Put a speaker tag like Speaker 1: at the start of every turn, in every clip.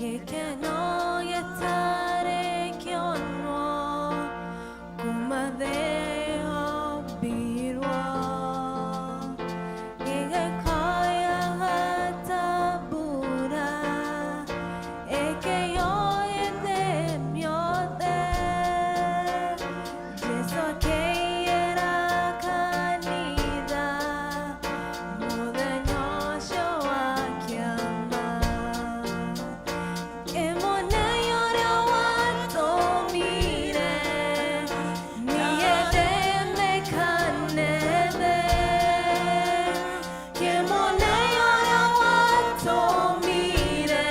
Speaker 1: Gĩkeno gĩtarĩ kĩonwo kuma thĩ yombirwo. Gĩgĩkoyaga ta mbura, ĩkĩiyũria thĩ yothe. Jesũ akĩiyĩra kanitha mũthenya ũcio wa kĩama. Kĩmone ũrĩa watũmire niĩ ndĩmĩkane thĩ. Kĩmone ũrĩa watũmire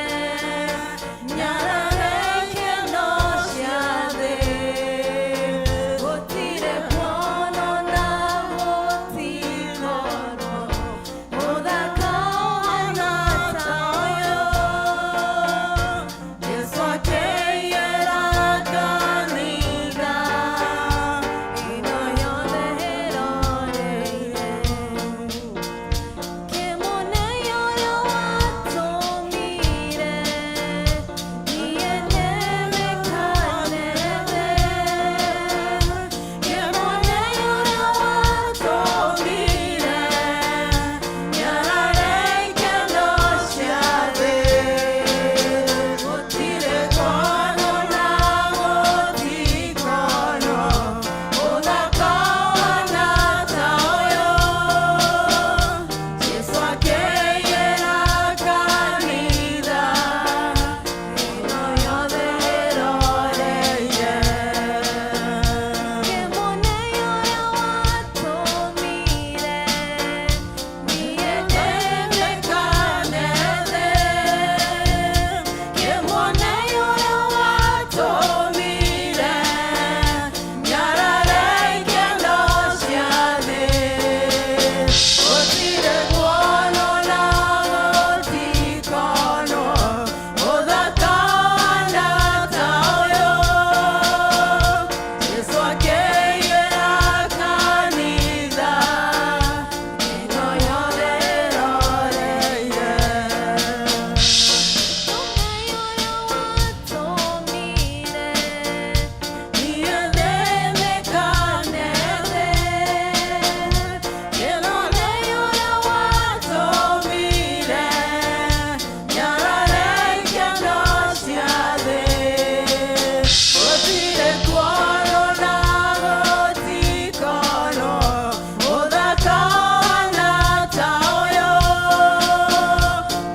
Speaker 1: nyarare ikeno cia thĩ. Gũtirĩ kuonwo na gũtikorwo mũthaka ũhana ta ũyũ. Jesũ akĩiyĩra kanitha ĩno yothe ĩroreire. Kĩmone ũrĩa watũmire niĩ ndĩmĩkane thĩ. Kĩmone ũrĩa watũmire nyarare ikeno cia thĩ. Gũtirĩ kuonwo na gũtikorwo mũthaka ũhana ta ũyũ. Jesũ akĩiyĩra kanitha ĩno yothe ĩroreire. Kĩmone ũrĩa watũmire niĩ ndĩmĩkane thĩ. Kĩmone ũrĩa watũmire nyarare ikeno cia thĩ. Gũtirĩ kuonwo na gũtikorwo mũthaka ũhana ta ũyũ. Jesũ akĩiyĩra kanitha ĩno yothe ĩroreire. Kĩmone ũrĩa watũmire niĩ ndĩmĩkane thĩ. Kĩmone ũrĩa watũmire nyarare ikeno cia thĩ. Gũtirĩ kuonwo na gũtikorwo mũthaka ũhana ta ũyũ.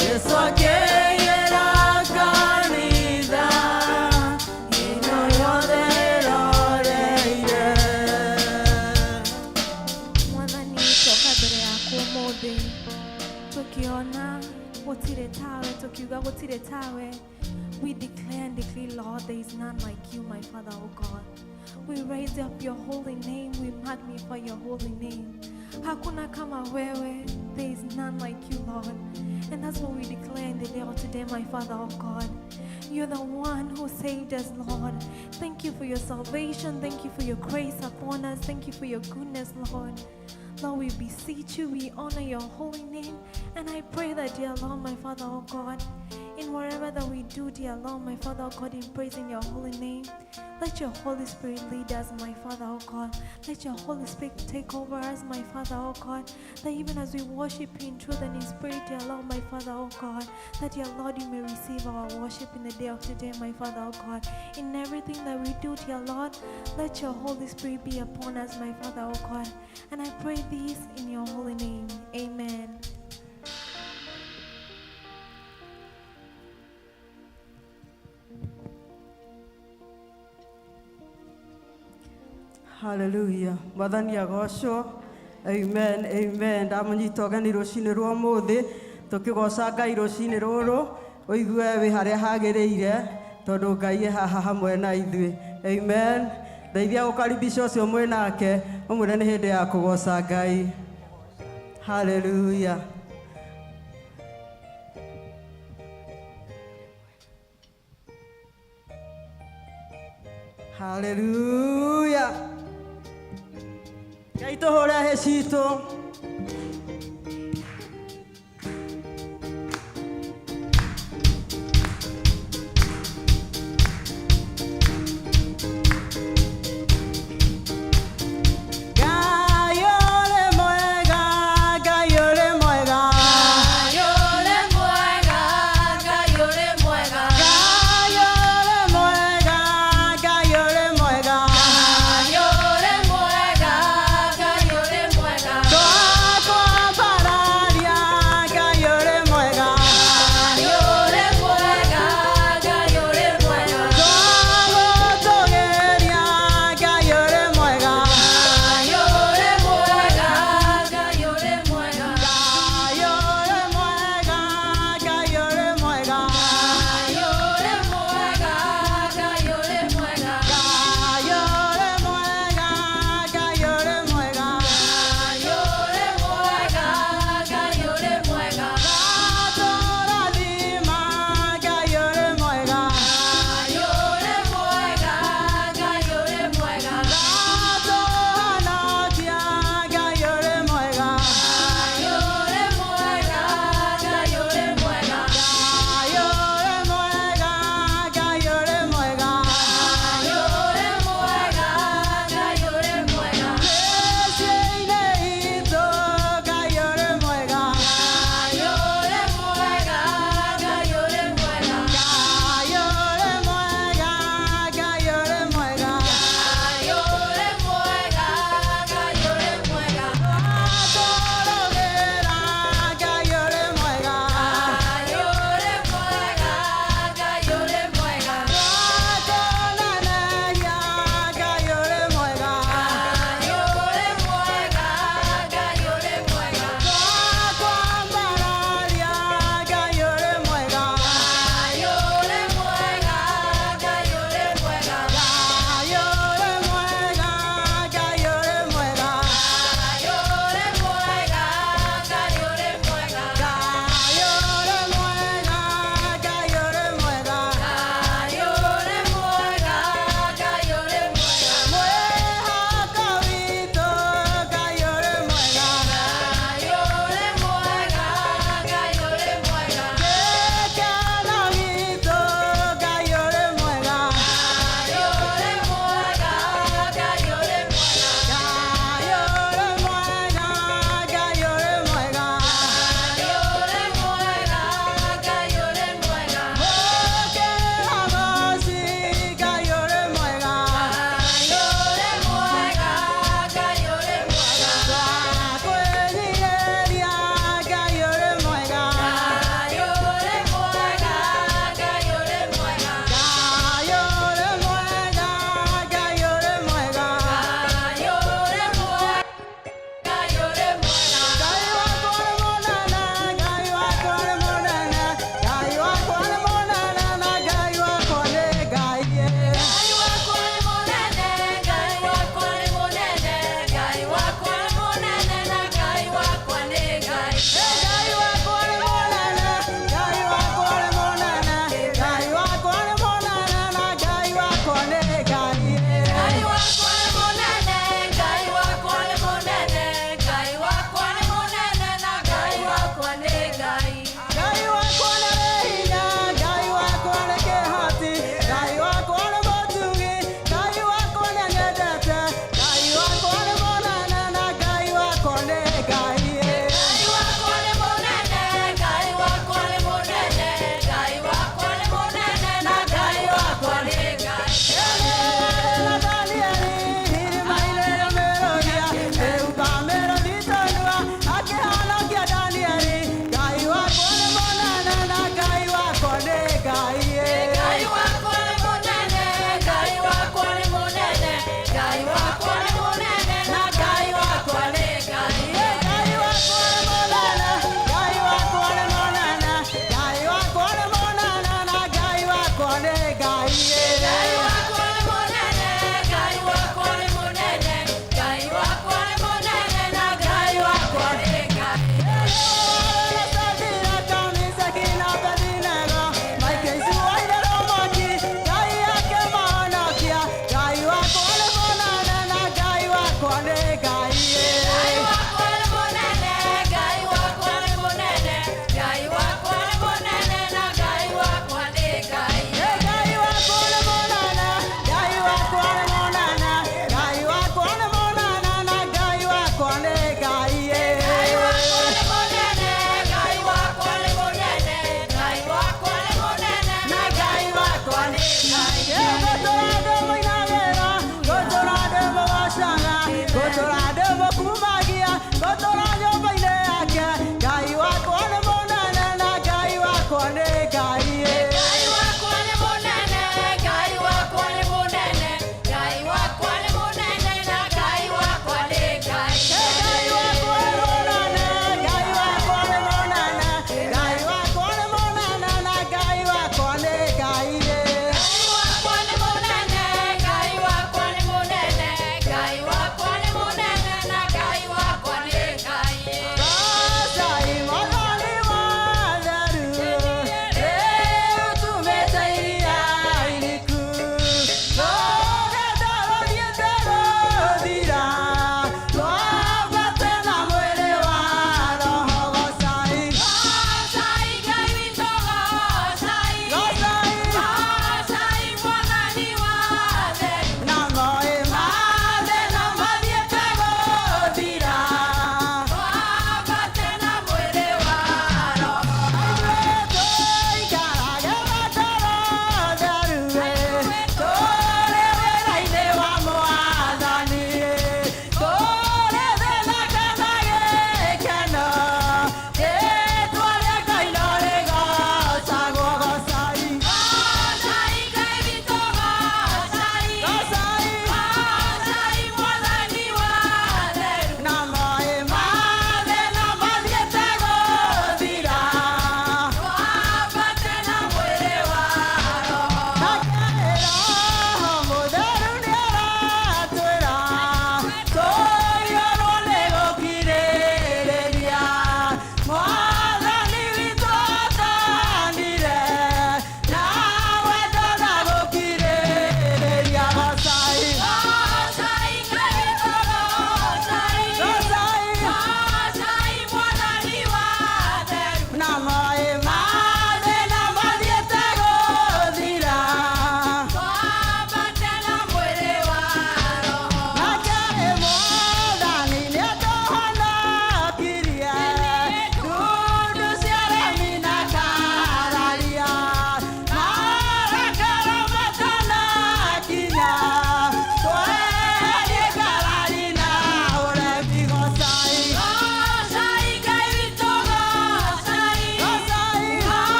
Speaker 1: Jesũ akĩiyĩra kanitha ĩno yothe ĩroreire. Mwathani, twoka mbere yaku ũmũthĩ tukiona gũtirĩ tawe, tukiuga gũtirĩ tawe. We declare and decree, Lord, there is none like you, my Father, oh God. We raise up your holy name, we magnify your holy name. Hakuna kama wewe, there is none like you, Lord. And that's what we declare in the day of today, my Father, oh God. You're the one who saved us, Lord. Thank you for your salvation. Thank you for your grace upon us. Thank you for your goodness, Lord. Lord, we beseech you, we honor your holy name. And I pray that, dear Lord, my Father, oh God, in whatever that we do, dear Lord, my Father, oh God, in praising your holy name, let your Holy Spirit lead us, my Father, oh God. Let your Holy Spirit take over us, my Father, oh God. That even as we worship you in truth and in spirit, dear Lord, my Father, oh God, that, dear Lord, you may receive our worship in the day of today, my Father, oh God. In everything that we do, dear Lord, let your Holy Spirit be upon us, my Father, oh God. And I pray this in your holy name. Amen.
Speaker 2: Haleluya, Mwathani agocwo. Amen, amen. Ndamũnyita ũgeni rũcinĩ rwa ũmũthĩ, tũkĩgoca Ngai rũcinĩ rũrũ, ũigue wĩ harĩa hagĩrĩire, tondũ Ngai e haha hamwe na ithuĩ. Amen. Ndeithia gũkaribisha ũcio mwĩ nake, ũmwĩre nĩ hĩndĩ ya kũgoca Ngai. Haleluya. Haleluya. Ngai tũhũre hĩ citũ.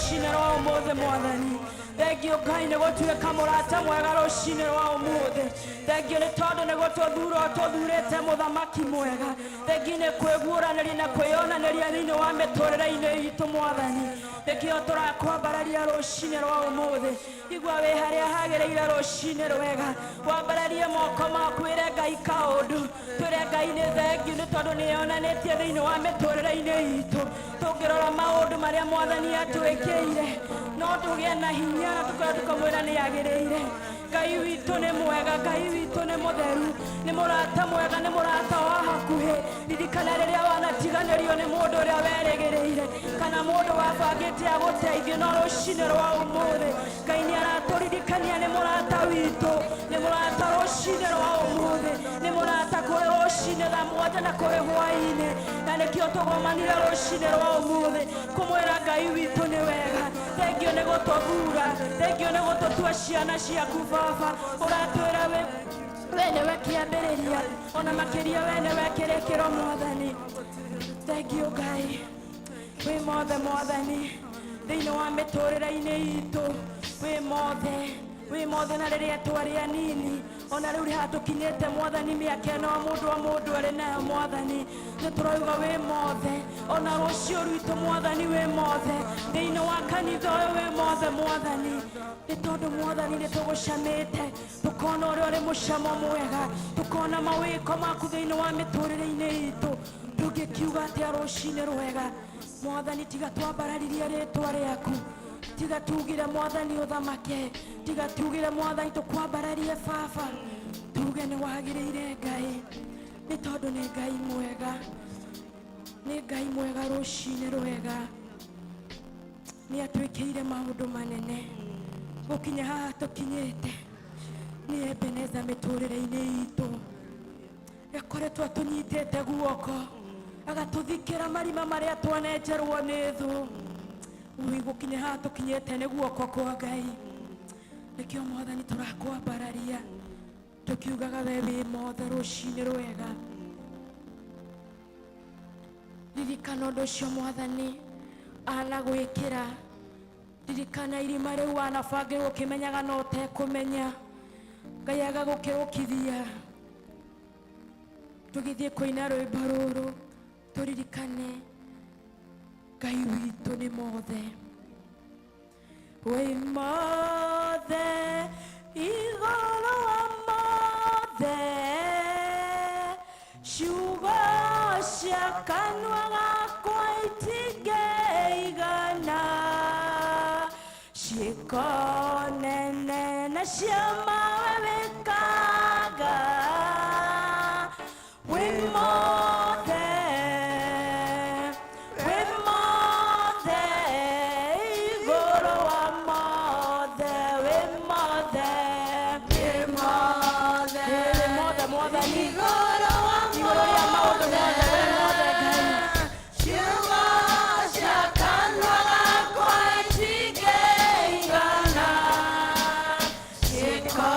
Speaker 3: Rũcinĩ rwa ũmũthĩ Mwathani. Thengio Ngai nĩ gũtuĩka mũrata mwega rũcinĩ rwa ũmũthĩ. Thengio nĩ tondũ nĩ gũtũthura ũtũthurĩte mũthamaki mwega. Thengio nĩ kwĩguũranĩria na kwĩyonanĩria thĩinĩ wa mĩtũrĩre-inĩ itũ Mwathani. Nĩkĩo tũrakwambararia rũcinĩ rwa ũmũthĩ. Igua wĩ harĩa hagĩrĩire rũcinĩ rwega, wambararie moko maku wĩre Ngai kaũndũ, twĩre Ngai nĩ thengio nĩ tondũ nĩ yonanĩtie thĩinĩ wa mĩtũrĩre-inĩ itũ. Tũngĩrora maũndũ marĩa Mwathani atwĩkĩire, no tũgĩe na hinya na tũkorwo tũkamwĩra nĩ agĩrĩire. Ngai witũ nĩ mwega, Ngai witũ nĩ mũtheru, nĩ mũrata mwega, nĩ mũrata wa hakuhĩ. Ririkana rĩrĩa wanatiganĩrio nĩ mũndũ ũrĩa werĩgĩrĩire kana mũndũ wabangĩte agũteithie, no rũcinĩ rwa ũmũthĩ Ngai nĩ aratũririkania nĩ mũrata witũ, nĩ mũrata rũcinĩ rwa ũmũthĩ, nĩ mũrata kũrĩ rũcinĩ thaa 7 na kũrĩ hwaĩ-inĩ, na nĩkĩo tũgomanire rũcinĩ rwa ũmũthĩ kũmwĩra Ngai witũ nĩ wega. Thengio nĩ gũtũthura, thengio nĩ gũtũtua ciana ciaku Baba. Ũratwĩra we we nĩwe kĩambĩrĩria, ona makĩria we nĩwe kĩrĩkĩro Mwathani. Thengio Ngai wĩ mothe Mwathani thĩinĩ wa mĩtũrĩre-inĩ itũ, wĩ mothe, wĩ mothe. Na rĩrĩa twarĩ anini ona rĩu rĩha tũkinyĩte Mwathani, mĩaka ĩno mũndũ o mũndũ arĩ nayo Mwathani, nĩ tũrauga wĩ mothe. Ona rũciũ rwitũ Mwathani wĩ mothe, thĩinĩ wa kanitha ũyũ wĩ mothe Mwathani, nĩ tondũ Mwathani nĩ tũgũcamĩte, tũkona ũrĩa ũrĩ mũcamo mwega, tũkona mawĩko maku thĩinĩ wa mĩtũrĩre-inĩ itũ. Tũngĩkiuga atĩa rũcinĩ rwega Mwathani? Tiga twambararirie rĩtwa rĩaku, tiga tugire Mwathani ũthamake, tiga tugire Mwathani tũkwambararie Baba, tuge nĩ wagĩrĩire Ngai, nĩ tondũ nĩ Ngai mwega, nĩ Ngai mwega. Rũcinĩ rwega nĩ atwĩkĩire maũndũ manene gũkinya haha tũkinyĩte. Nĩ Ebeneza mĩtũrĩre-inĩ itũ, akoretwo atũnyitĩte guoko, agatũthikĩra marima marĩa twanenjerwo nĩ thũ. Ui, gũkinya haha tũkinyĩte nĩ guoko kwa Ngai. Nĩkĩo Mwathani tũrakwambararia tũkiugaga we wĩ mothe. Rũcinĩ rwega, ririkana ũndũ ũcio Mwathani anagwĩkĩra. Ririkana irima rĩu wanabangĩrwo ũkĩmenyaga no ũtekũmenya, Ngai agagũkĩrũkithia. Tũgĩthiĩ kũina rwĩmbo rũrũ, tũririkane Ngai witũ nĩ mothe, wĩ mothe, igũrũ wa mothe. Ciugo cia kanua gakwa itingĩigana ciĩko nene na ciama we wĩkaga. Wĩ mothe, wĩ mothe, igũrũ wa mothe, wĩ mothe, wĩ mothe, wĩ mothe Mwathani, igũrũ rĩa maũndũ mothe, wĩ mothe Ngai.
Speaker 2: Ciugo cia kanua gakwa itingĩigana ciĩko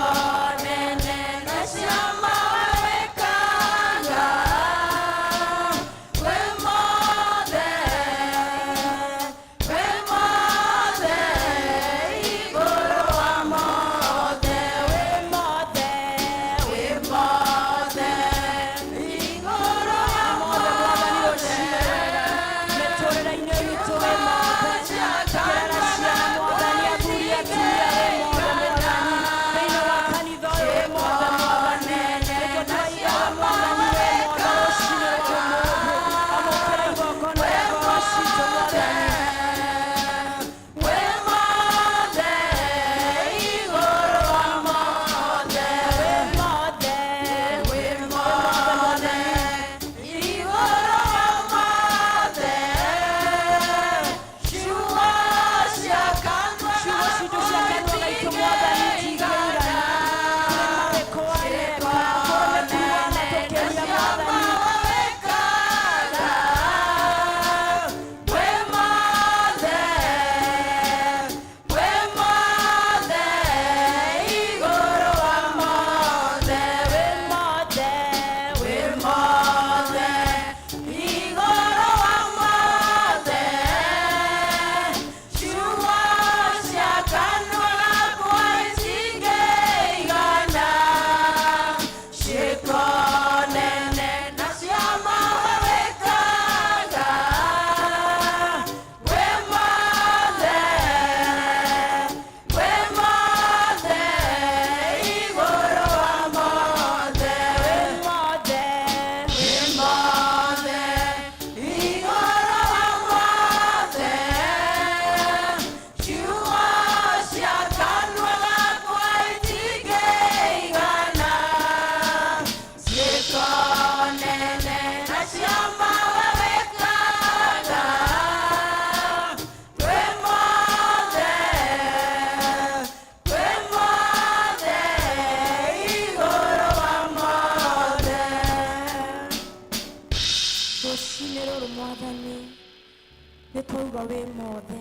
Speaker 3: Wĩ mothe,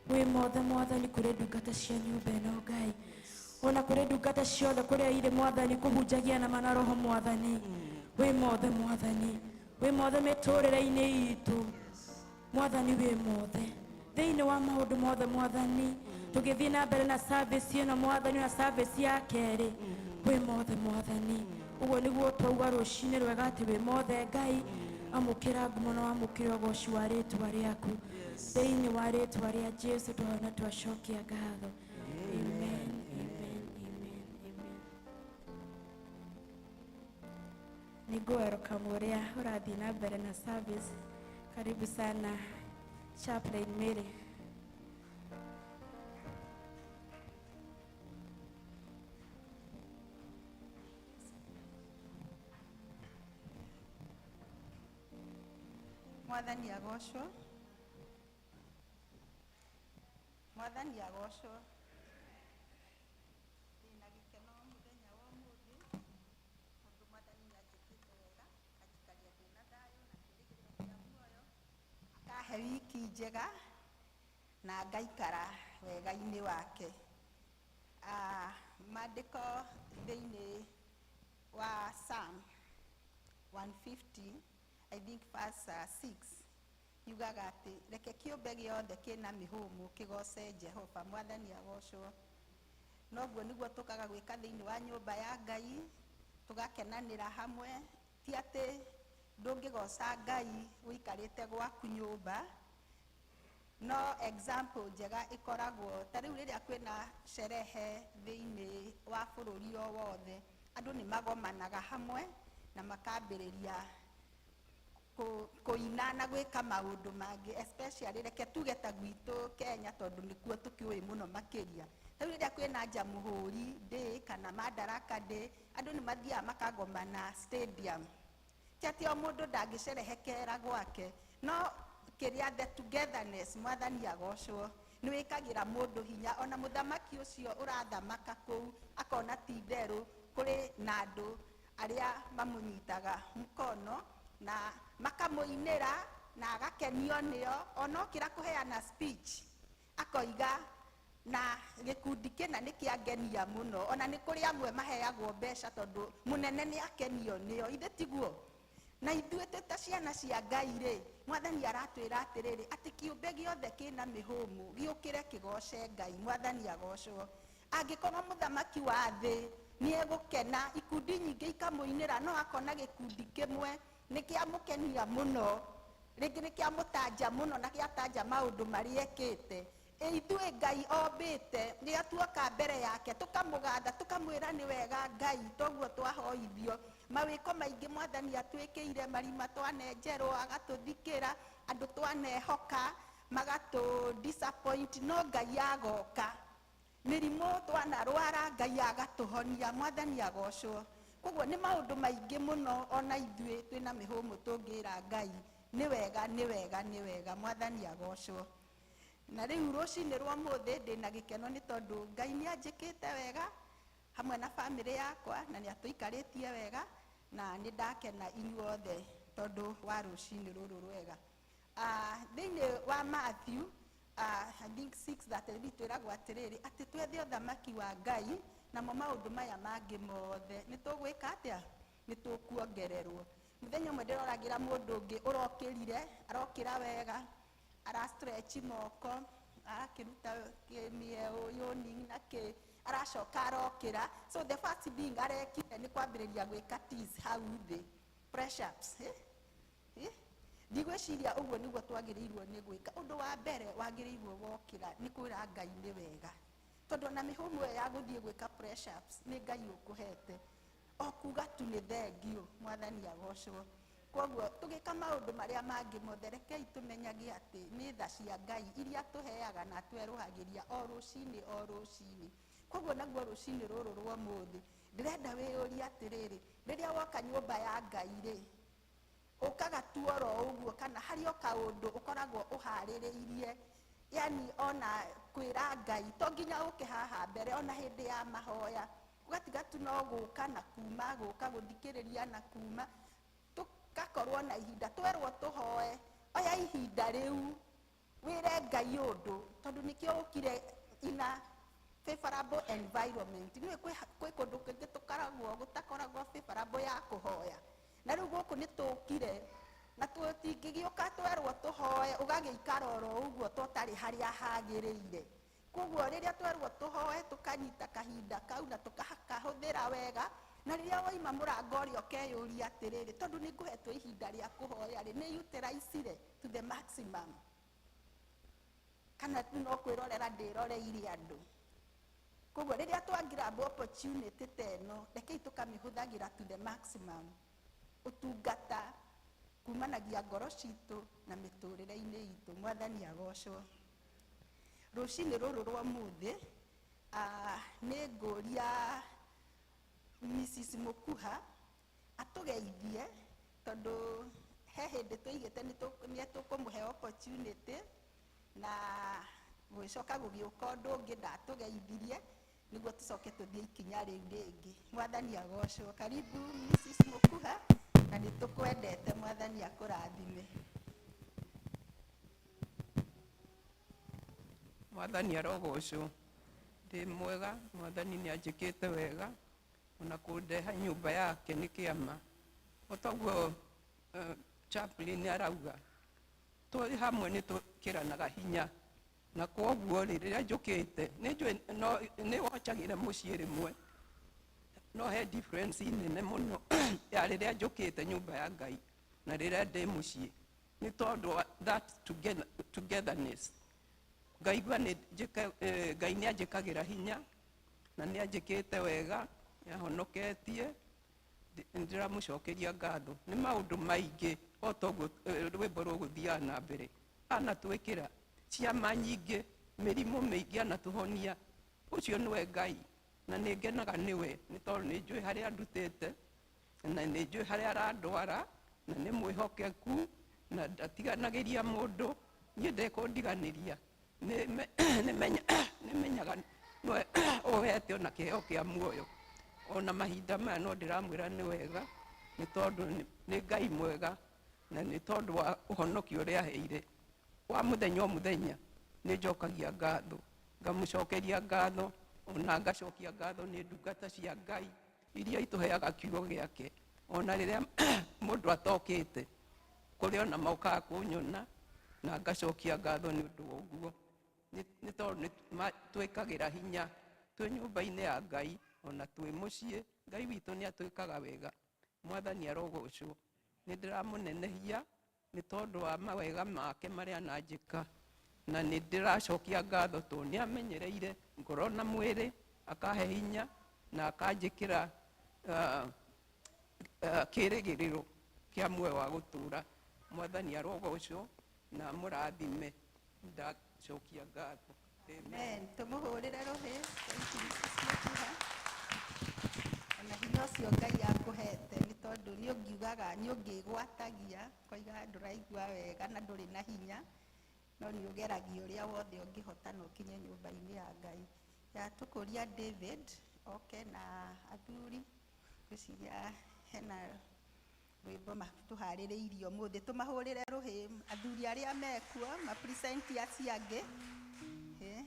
Speaker 3: wĩ mothe Mwathani, kũrĩ ndungata cia nyũmba ĩno Ngai, ona kũrĩ ndungata ciothe kũrĩa irĩ Mwathani, kũhunjagia na mana roho Mwathani. Wĩ mothe Mwathani, wĩ mothe mĩtũrĩre-inĩ itũ Mwathani, wĩ mothe thĩinĩ wa maũndũ mothe Mwathani. Tũgĩthiĩ na mbere na service ĩno Mwathani, na service ya kerĩ, wĩ mothe Mwathani. Ũguo nĩguo twauga rũcinĩ rwega atĩ wĩ mothe Ngai. Amũkĩra ngumo na wamũkĩra ũgoci wa rĩtwa rĩaku. Thĩinĩ wa rĩtwa rĩa Jesu twahoya twacokia ngatho. Amen, amen, amen, amen. Nĩ ngũwerũkamu ũrĩa ũrathiĩ na mbere na service. Karibu sana, Chaplain Mary.
Speaker 4: Mwathani agocwo. Mwathani agocwo. Ndĩna gĩkeno mũthenya wa ũmũthĩ tondũ Mwathani nĩanjĩkĩte wega, anjikaria ndĩna thayũ na kĩrĩgĩrĩro kĩa muoyo, akahe wiki njega na ngaikara wega-inĩ wake. Maandĩko thĩinĩ wa Psalm 150, I think verse 6, yugaga atĩ reke kĩũmbe gĩothe kĩna mĩhũmũ kĩgoce Jehova. Mwathani agocwo. Noguo nĩguo tũkaga gwĩka thĩinĩ wa nyũmba ya Ngai, tũgakenanĩra hamwe. Ti atĩ ndũngĩgoca Ngai ũikarĩte gwaku nyũmba, no example njega ĩkoragwo ta rĩu rĩrĩa kwĩna sherehe thĩinĩ wa bũrũri o wothe, andũ nĩ magomanaga hamwe na makambĩrĩria kũina na gwĩka maũndũ mangĩ, especially reke tuge ta gwitũ Kenya tondũ nĩkuo tũkĩũĩ mũno makĩria. Rĩu rĩrĩa kwĩna Jamhuri Day kana Madaraka Day, andũ nĩ mathiaga makagomana stadium. Ti atĩ o mũndũ ndangĩcerehekera gwake, no kĩrĩa the togetherness, Mwathani agocwo, nĩ wĩkagĩra mũndũ hinya. Ona mũthamaki ũcio ũrathamaka kũu akona ti itherũ kũrĩ na andũ arĩa mamũnyitaga mkono na makamũinĩra na agakenio nĩo. Ona okĩra kũheana speech akoiga na gĩkundi kĩna nĩ kĩangenia mũno. Ona nĩ kũrĩ amwe maheagwo mbeca tondũ mũnene nĩ akenio nĩo. Ithe tiguo? Na ithuĩ twĩ ta ciana cia Ngai rĩ, Mwathani aratwĩra atĩrĩrĩ, atĩ kĩũmbe gĩothe kĩna mĩhũmũ gĩũkĩre kĩgoce Ngai. Mwathani agocwo. Angĩkorwo mũthamaki wa thĩ nĩ egũkena, ikundi nyingĩ ikamũinĩra, no akona gĩkundi kĩmwe nĩ kĩamũkenia mũno, rĩngĩ nĩ kĩamũtanja mũno na gĩatanja maũndũ marĩa ekĩte. Ithuĩ Ngai ombĩte, rĩrĩa tuoka mbere yake tũkamũgatha, tũkamwĩra nĩ wega Ngai, toguo twahoithio. Mawĩko maingĩ Mwathani atwĩkĩire, marima twanenjerwo agatũthikĩra, andũ twanehoka magatũ disappoint, no Ngai agoka. Mĩrimũ twanarwara Ngai agatũhonia. Mwathani agocwo. Koguo nĩ maũndũ maingĩ mũno ona ithuĩ twĩna mĩhũmũ tũngĩra Ngai nĩ wega, nĩ wega, nĩ wega. Mwathani agocwo. Na rĩu rũcinĩ rwa ũmũthĩ ndĩna gĩkeno nĩ tondũ Ngai nĩ anjĩkĩte wega hamwe na bamĩrĩ yakwa, na nĩ atũikarĩtie wega, na nĩ ndakena inyuothe tondũ wa rũcinĩ rũrũ rwega. Thĩinĩ wa Matthew, I think 6:33, twĩragwo atĩrĩrĩ atĩ twethe ũthamaki wa Ngai namo maũndũ maya mangĩ mothe nĩ tũgwĩka atĩa? Nĩ tũkuongererwo. Mũthenya ũmwe ndĩroragĩra mũndũ ũngĩ ũrokĩrire, arokĩra wega, ara stretch moko, arakĩruta kĩmĩeũ yawning na kĩ, aracoka arokĩra. So the first thing arekire nĩ kwambĩrĩria gwĩka tease hau thĩ, press ups, eh? Eh? Ndigwĩciria ũguo nĩguo twagĩrĩirwo nĩ gwĩka. Ũndũ wa mbere wagĩrĩirwo wokĩra nĩ kwĩra Ngai nĩ wega, tondũ ona mĩhũmũ ĩyo ya gũthiĩ gwĩka press ups nĩ Ngai ũkũhete, o kuga tu nĩ thengiũ. Mwathani agocwo. Koguo tũgĩka maũndũ marĩa mangĩ mothe, rekei tũmenyage atĩ nĩ tha cia Ngai iria tũheaga na twerũhagĩria o rũcinĩ o rũcinĩ. Koguo naguo rũcinĩ rũrũ rwa ũmũthĩ ndĩrenda wĩyũrie atĩrĩrĩ, rĩrĩa woka nyũmba ya Ngai rĩ, ũkaga tu oro ũguo kana harĩ o kaũndũ ũkoragwo ũharĩrĩirie? Yani ona kwĩra Ngai to nginya ũke haha mbere, ona hĩndĩ ya mahoya ũgatiga tu no gũka na kuma, gũka gũthikĩrĩria na kuma. Tũgakorwo na ihinda twerwo tũhoe, oya ihinda rĩu. Ngai ũndũ tondũ nĩkĩo ũkire ina favorable environment. Nĩũĩ kwĩ kũndũ kũngĩ tũkoragwo gũtakoragwo favorable ya kũhoya, na rĩu gũkũ nĩ tũkire na tũtingĩgĩũka twerwo tũhoe ũgagĩikara oro ũguo tũtarĩ harĩa hagĩrĩire. Koguo rĩrĩa twerwo tũhoe tũkanyita kahinda kau na tũkahũthĩra wega, na rĩrĩa waima mũrango ũrĩa ũkeyũria atĩrĩrĩ, tondũ nĩ ngũhetwo ihinda rĩa kũhoya rĩ, nĩ utilize to the maximum kana tu no kwĩrorera ndĩroreire andũ. Koguo rĩrĩa twa grab opportunity ta ĩno, rekei tũkamĩhũthagĩra to the maximum. Ũtungata kumanagia ngoro citũ na mĩtũrĩre-inĩ itũ. Mwathani agocwo. Rũcinĩ rũrũ rwa ũmũthĩ, nĩ ngũria Mrs. Mukuha atũgeithie tondũ he hĩndĩ tũigĩte nĩ tũkũmũhe opportunity na gũgĩcoka gũgĩũka ũndũ ũngĩ ndatũgeithirie nĩguo tũcoke tũthiĩ ikinya rĩu rĩngĩ. Mwathani agocwo. Karibu Mrs. Mukuha, na nĩ tũkwendete. Mwathani akũrathime.
Speaker 5: Mwathani arogocwo. Ndĩ mwega, Mwathani nĩ anjĩkĩte wega ona kũndeha nyũmba yake nĩ kĩama. O toguo chaplain arauga, twĩ hamwe nĩ tũkĩranaga hinya, na kwoguo rĩ, rĩrĩa njũkĩte nĩ njũĩ no nĩ wochagĩra mũciĩ rĩmwe, no he difference nene mũno ya rĩrĩa njũkĩte nyũmba ya Ngai na rĩrĩa ndĩ mũciĩ, nĩ tondũ wa that togetherness. Ngaigua nĩ Ngai nĩ anjĩkagĩra hinya na nĩ anjĩkĩte wega, nĩ ahonoketie. Ndĩramũcokeria ngatho nĩ maũndũ maingĩ o toguo rwĩmbo rũgũthiaga na mbere. Anatwĩkĩra ciama nyingĩ, mĩrimũ mĩingĩ anatũhonia. Ũcio nĩwe Ngai na nĩ ngenaga nĩwe, nĩ tondũ nĩ njũĩ harĩa andutĩte na nĩ njũĩ harĩa arandwara, na nĩ mwĩhokeku na ndatiganagĩria mũndũ. Niĩ ndekũndiganĩria, nĩ menyaga nĩwe ũhete ona kĩheo kĩa muoyo ona mahinda maya. No ndĩramwĩra nĩ wega, nĩ tondũ nĩ Ngai mwega, na nĩ tondũ wa ũhonokio ũrĩa aheire wa mũthenya o mũthenya. Nĩ njokagia ngatho, ngamũcokeria ngatho, ona ngacokia ngatho nĩ ndungata cia Ngai iria itũheaga kiugo gĩake ona rĩrĩa mũndũ atokĩte kũrĩ, ona mokaga kũnyona na ngacokia ngatho nĩ ũndũ wa ũguo. Nĩ tondũ nĩ twĩkagĩra hinya twĩ nyũmba-inĩ ya Ngai ona twĩ mũciĩ. Ngai witũ nĩ atwĩkaga wega. Mwathani arogocwo. Nĩ ndĩramũnenehia nĩ tondũ wa mawega make marĩa ananjĩka, na nĩ ndĩracokia ngatho tondũ nĩ amenyereire ngoro na mwĩrĩ, akahe hinya na akanjĩkĩra kĩrĩgĩrĩro kĩa muoyo wa gũtũũra. Mwathani arogocwo na amũrathime. Ndacokia ngatho. Amen.
Speaker 4: Amen. Tũmũhũrĩre rũhĩ. Thank you, Mrs. Mukuha. Ona hinya ũcio Ngai akũhete, nĩ tondũ nĩ ũngiugaga nĩ ũngĩgwatagia koiga ndũraigua wega na ndũrĩ na hinya, no nĩ ũgeragia ũrĩa wothe ũngĩhota na ũkinye nyũmba-inĩ ya Ngai. Ya tũkũria David oke na athuri, ngwĩciria hena rwĩmbo tũharĩrĩirie ũmũthĩ. Tũmahũrĩre rũhĩ athuri arĩa mekuo mapresent acio angĩ. Eh.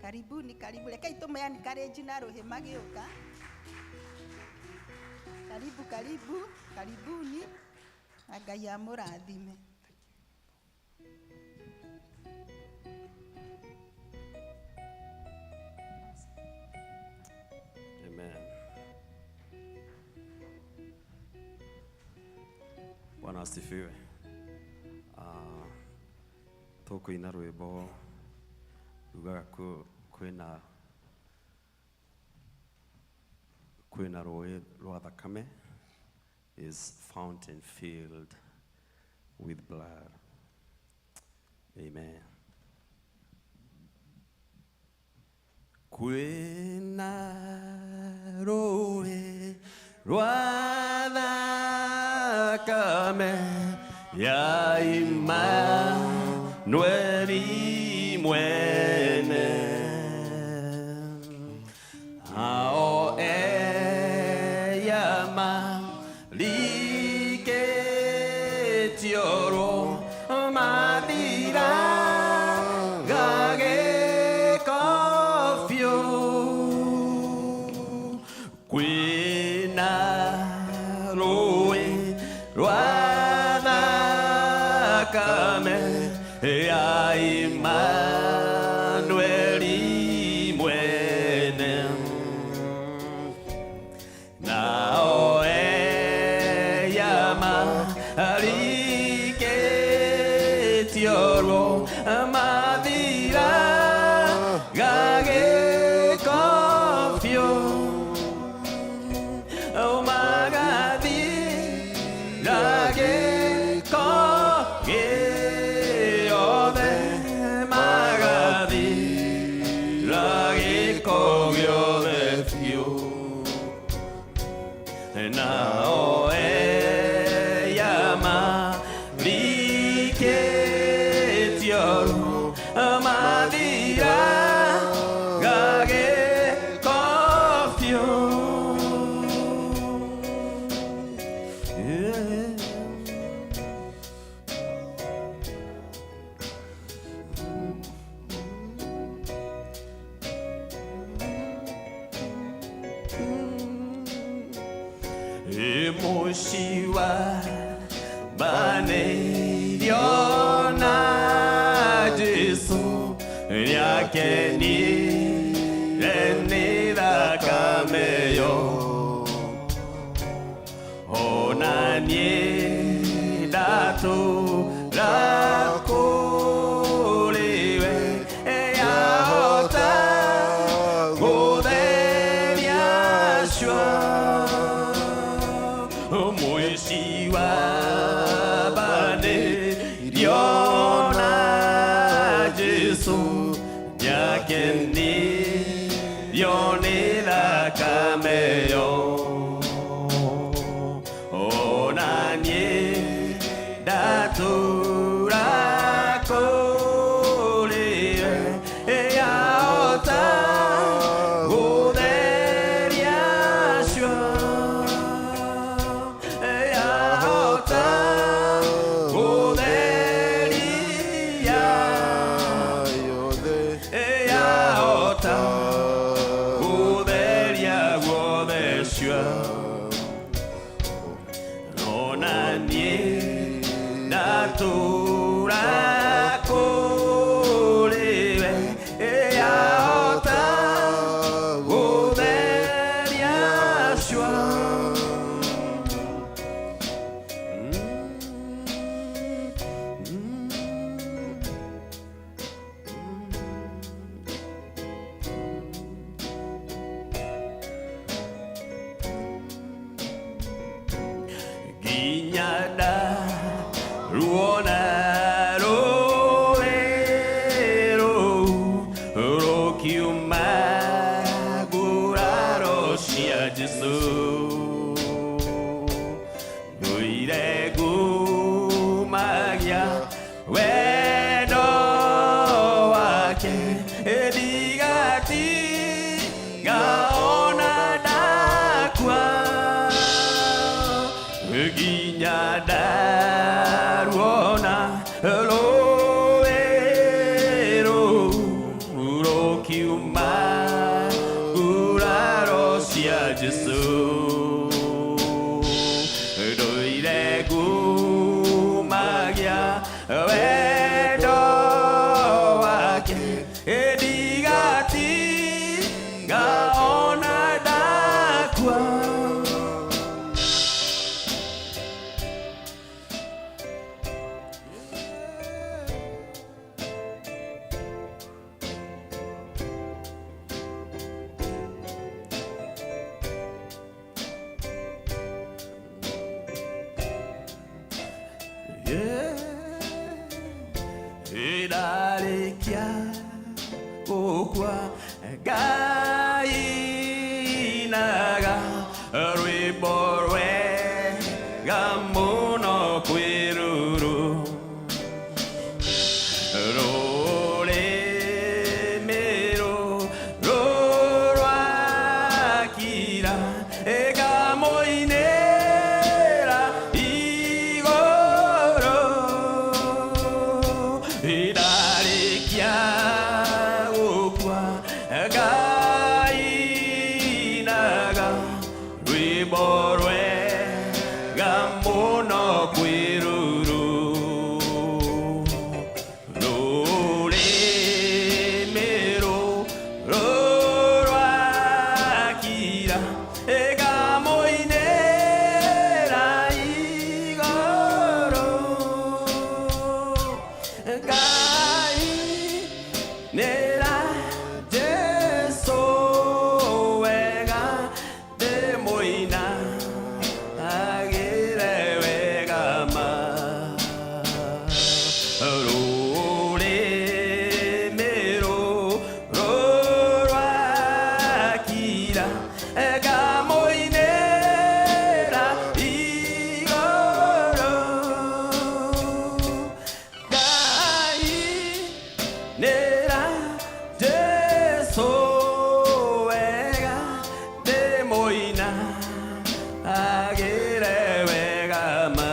Speaker 4: Karibuni, karibu. Rekei tũme encourage na rũhĩ magĩũka. Karibu, karibu, karibuni na Ngai amũrathime.
Speaker 6: Amen. Bwana asifiwe. Tũkũina rwĩmbo rugaga kwĩna rũĩ rwa thakame, is fountain filled with blood. Amen. Kwĩna rũĩ rwa thakame ya Imanueli mwene, ao eyama Marikĩtio ruo mathiraga gĩko biũ. Kwĩna rũĩ rwa thakame ya Imanueli mwene. Nao eyama arikĩtio ruo mathiraga gĩko biũ. Magathira gĩko gĩothe, magathira gĩko gĩothe biũ. Nao eyama rikĩtio ruo mathiraga gĩko biũ. Yeah. Mũciĩ banĩirio na Jesũ nĩakenire nĩ thakame yo. Ona niĩ ndatũra kũrĩ we, yahota gũtheria cua. Mũici wa banĩirio na Jesũ nĩakenirio nĩ thakame yo. Ona niĩ ndatũra kũrĩ we, yahota gũtheria cua. Yahota gũtheria, yahota gũtheria guothe cua. Ona niĩ ndatũra kũrĩ we, yahota gũtheria cua. Nginya ndaruona rũĩ rũu rũkiuma nguraro cia Jesũ. Ndũire ngumagia wendo wake, ndigatiga ona ndakua. Nginya ndaruona rũĩ rũu rũkiuma nguraro cia Jesũ. Ndũire ngumagia wendo wake, ndigatiga ona ndakua. Ndarĩkia gũkua ngainaga rwĩmbo rwega mũno kwĩ rũrũ. Rũrĩmĩ rũrwakira ĩkamũinĩra. Mũno kwĩruru rũrĩmĩ rũrwakira ĩkamũinĩra igũrũ. Ngai nĩra Jesu wega ndĩmũina agĩre wega ma rũrĩmĩ rũrwakira ĩkamũinĩra igũrũ. Ngai nĩra Jesu wega ndĩmũina agĩre wega ma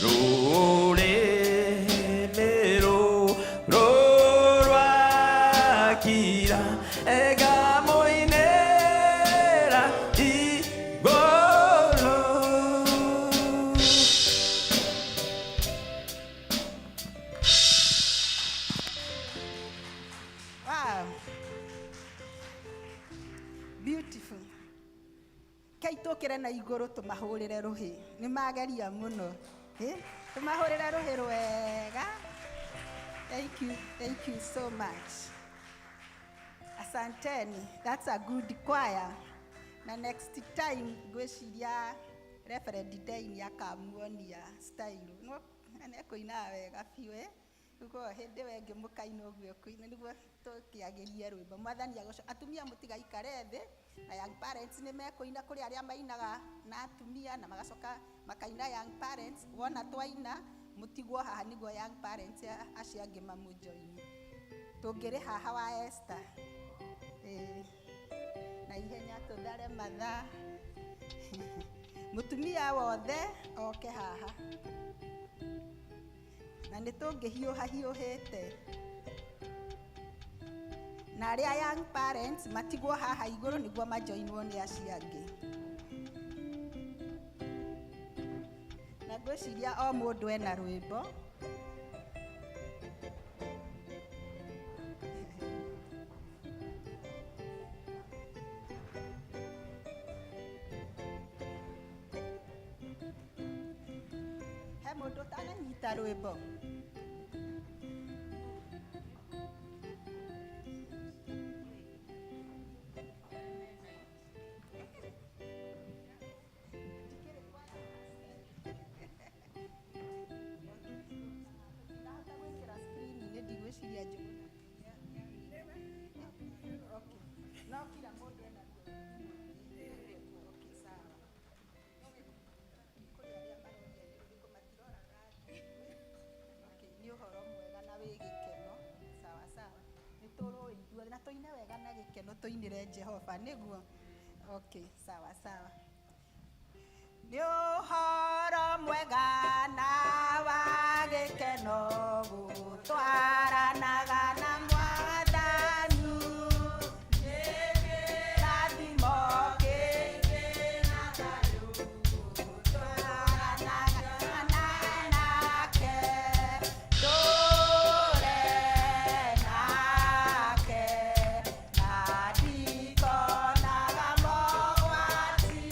Speaker 6: rũrĩmĩ rũrwakira ĩkamũinĩra igũrũ.
Speaker 4: Wow. Beautiful. Kei tũkĩre na igũrũ tũmahũrĩre rũhĩ. Nĩ mageria mũno. Eh? Tũmahũrĩre rũhĩ rwega. Thank you. Thank you so much. Asanteni. That's a good choir. Na next time ngwĩciria Reverend Dain akamuonia style. No, nĩekũinaga wega biũ eh? Nĩguo hĩndĩ ĩyo ĩngĩ mũkaina ũguo ũkũina nĩguo tũkĩagĩrie rwĩmbo. Mwathani agocwo. Atumia mũtigaikare thĩ na young parents nĩ mekũina. Kũrĩ arĩa mainaga na atumia na magacoka makaina young parents. Wona twaina mũtigwo haha nĩguo young parents acio angĩ mamũjoini. Tũngĩrĩ haha wa Esther. Ĩĩ. Na ihenya tũthare mathaa. Mũtumia wothe oke haha. Na nĩ tũngĩhiũha hiũhĩte. Na arĩa young parents matigwo haha igũrũ nĩguo majoinwo nĩ acio angĩ. Na ngwĩciria o mũndũ ena rwĩmbo. He mũndũ ũtananyita rwĩmbo? Ndinahota gwĩkĩra screen-inĩ, ndigwĩciria Njũgũna. Okay. No kila mũndũ ena ruo. Okay, sawa. Kũrĩ arĩa maroria nĩ rũrĩkũ matiroraga thĩ. Okay, nĩ ũhoro mwega na wĩ gĩkeno. Sawa sawa. Nĩ tũrũĩ ithuothe na tũine wega na gĩkeno tũinĩre Jehova nĩguo. Okay, sawa sawa. Nĩ ũhoro mwega na wa gĩkeno gũtwaranaga na Mwathani. Nĩ kĩrathimo kĩingĩ na thayũ gũtwaranaga nake. Ndũre nake na ndikonaga mogwati.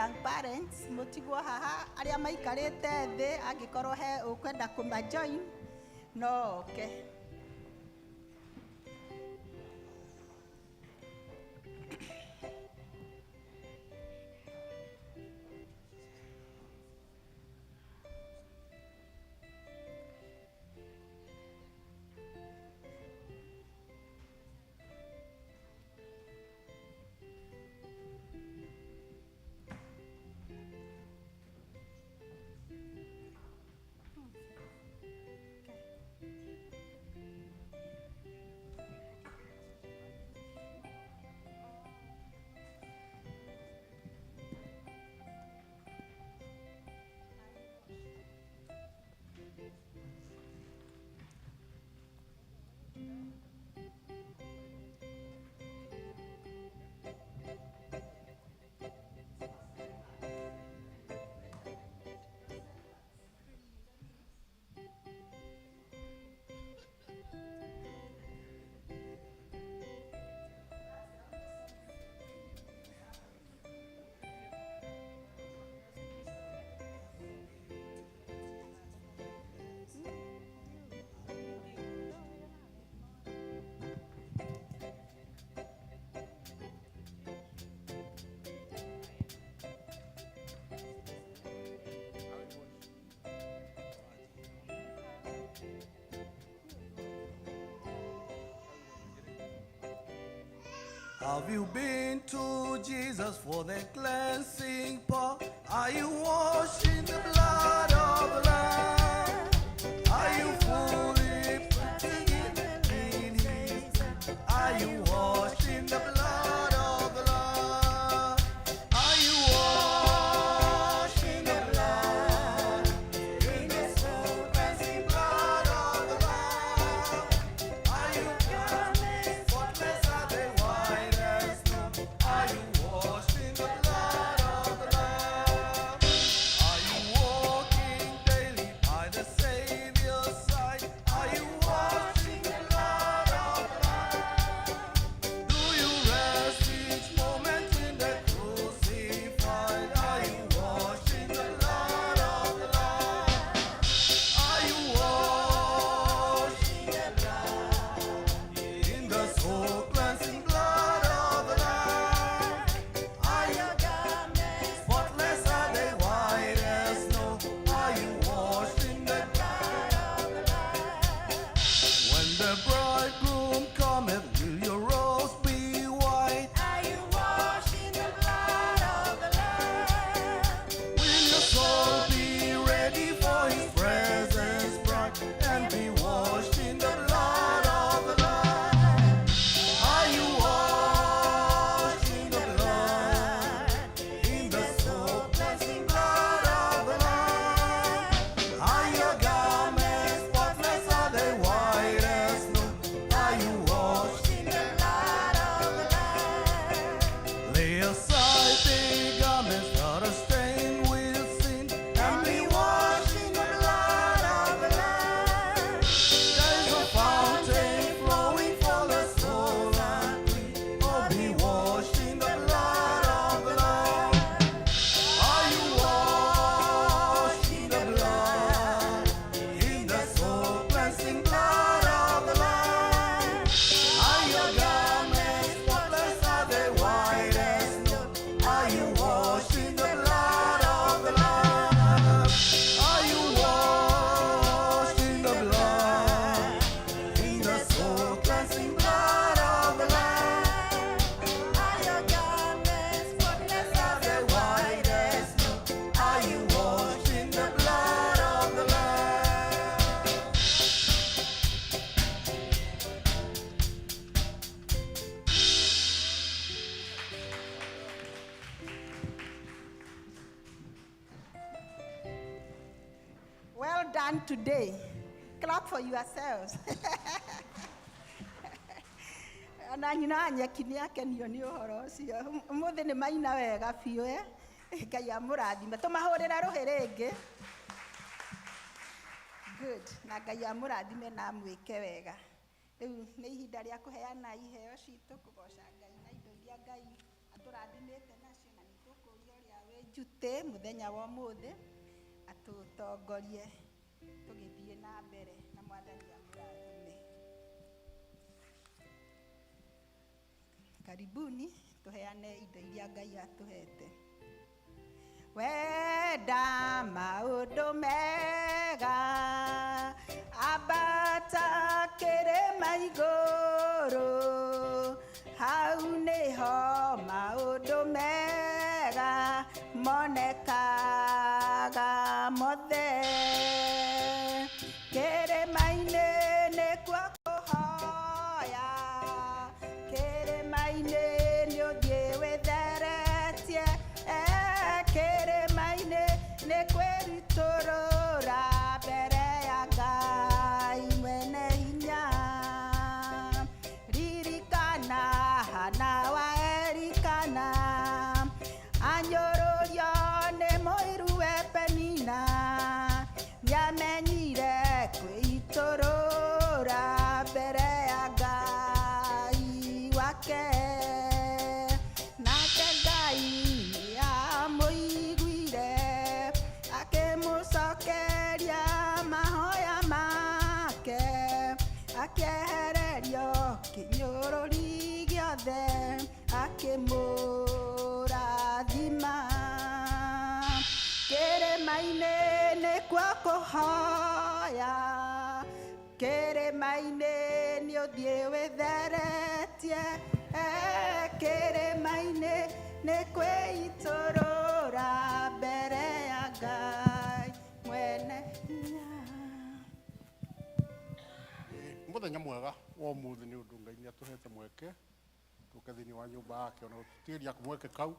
Speaker 4: Young parents mũtigwo haha, arĩa maikarĩte thĩ, angĩkorwo he ũkwenda kũmajoin no oke.
Speaker 7: Have you been to Jesus for the cleansing power? Are you washed in the blood of the Lamb? Are you fully protected in His? Are you washed in the blood of the Lamb? Are you washed in the blood? In the soul cleansing blood of the Lamb? Are you spotless? Are they white as snow? Are you washed in the blood of the Lamb? Are you walking daily by the Savior's side? Are you washed in the blood of the Lamb? Do you rest each moment in the crucified? Are you washed in the blood of the Lamb? Are you washed in the blood? In the soul cleansing blood of the Lamb? Are your garments spotless? Are they white as snow? Are you washed in the blood of the Lamb? When the bridegroom cometh, will your robes be white?
Speaker 1: Are you washed in the blood of the Lamb?
Speaker 7: Will your soul be ready for his presence bright and be washed in the blood of the Lamb? Are you washed in the blood, in the soul cleansing blood of the Lamb? Are your garments spotless? Are they white as snow? Are you washed
Speaker 1: In the blood of the Lamb.
Speaker 7: Lay aside the garments that are stained with sin and be washed in the blood of the Lamb. There's a fountain flowing for the soul unclean. Oh, be washed in the blood of the Lamb. Are you washed in the blood, in the soul cleansing blood of the Lamb? Are your garments spotless? Are they white as snow? Are you washed in the blood of the Lamb? Are you washed in the blood, in the soul cleansing blood of the Lamb?
Speaker 1: Are your garments spotless?
Speaker 7: Are they white as snow? Are you washed in the blood of the Lamb?
Speaker 4: Well done today. Clap for yourselves. Na nyina wa nyeki nĩ akenio nĩ ũhoro ũcio. Ũmũthĩ nĩ maina wega biũ, eh? Ngai amũrathime. Tũmahũrĩre rũhĩ rĩngĩ. Good. Na Ngai amũrathime na amwĩke wega. Rĩu nĩ ihinda rĩa kũheana iheo citũ, kũgoca Ngai na indo iria Ngai atũrathimĩte nacio, na nĩ tũkũria ũrĩa wĩ duty mũthenya wa ũmũthĩ atũtongorie tũgĩthiĩ na mbere na mwathani amũrathime. Karibuni tuheane indo iria Ngai atũhete. Wenda maũndũ mega ambata kĩrĩma igũrũ, hau nĩho maũndũ mega monekaga mothe. Kĩrĩma-inĩ nĩkuo kũhoya, kĩrĩma-inĩ nĩũthiĩ wĩtheretie, kĩrĩma-inĩ nĩ kwĩrutũrũra mbere ya Ngai mwene hinya. Ririkana Hana wa Elikana, anyũrũrio nĩ mũiru we Penina, nĩamenyire kwĩitũrũra mbere ya Ngai wake. Nake Ngai nĩamũiguire, akĩmũcokeria mahoya make, akĩehererio kĩnyũrũri gĩothe, akĩmũrathima. Kĩrĩma-inĩ nĩkuo kũhoya, kĩrĩma-inĩ nĩũthiĩ wĩtheretie, kĩrĩma-inĩ nĩ kwĩitũrũra mbere ya Ngai mwene hinya.
Speaker 8: Muthenya mwega wa umuthi ni undu Ngai ni atuhete mweke tuke thiini wa nyumba yake ona gututiria mweke kau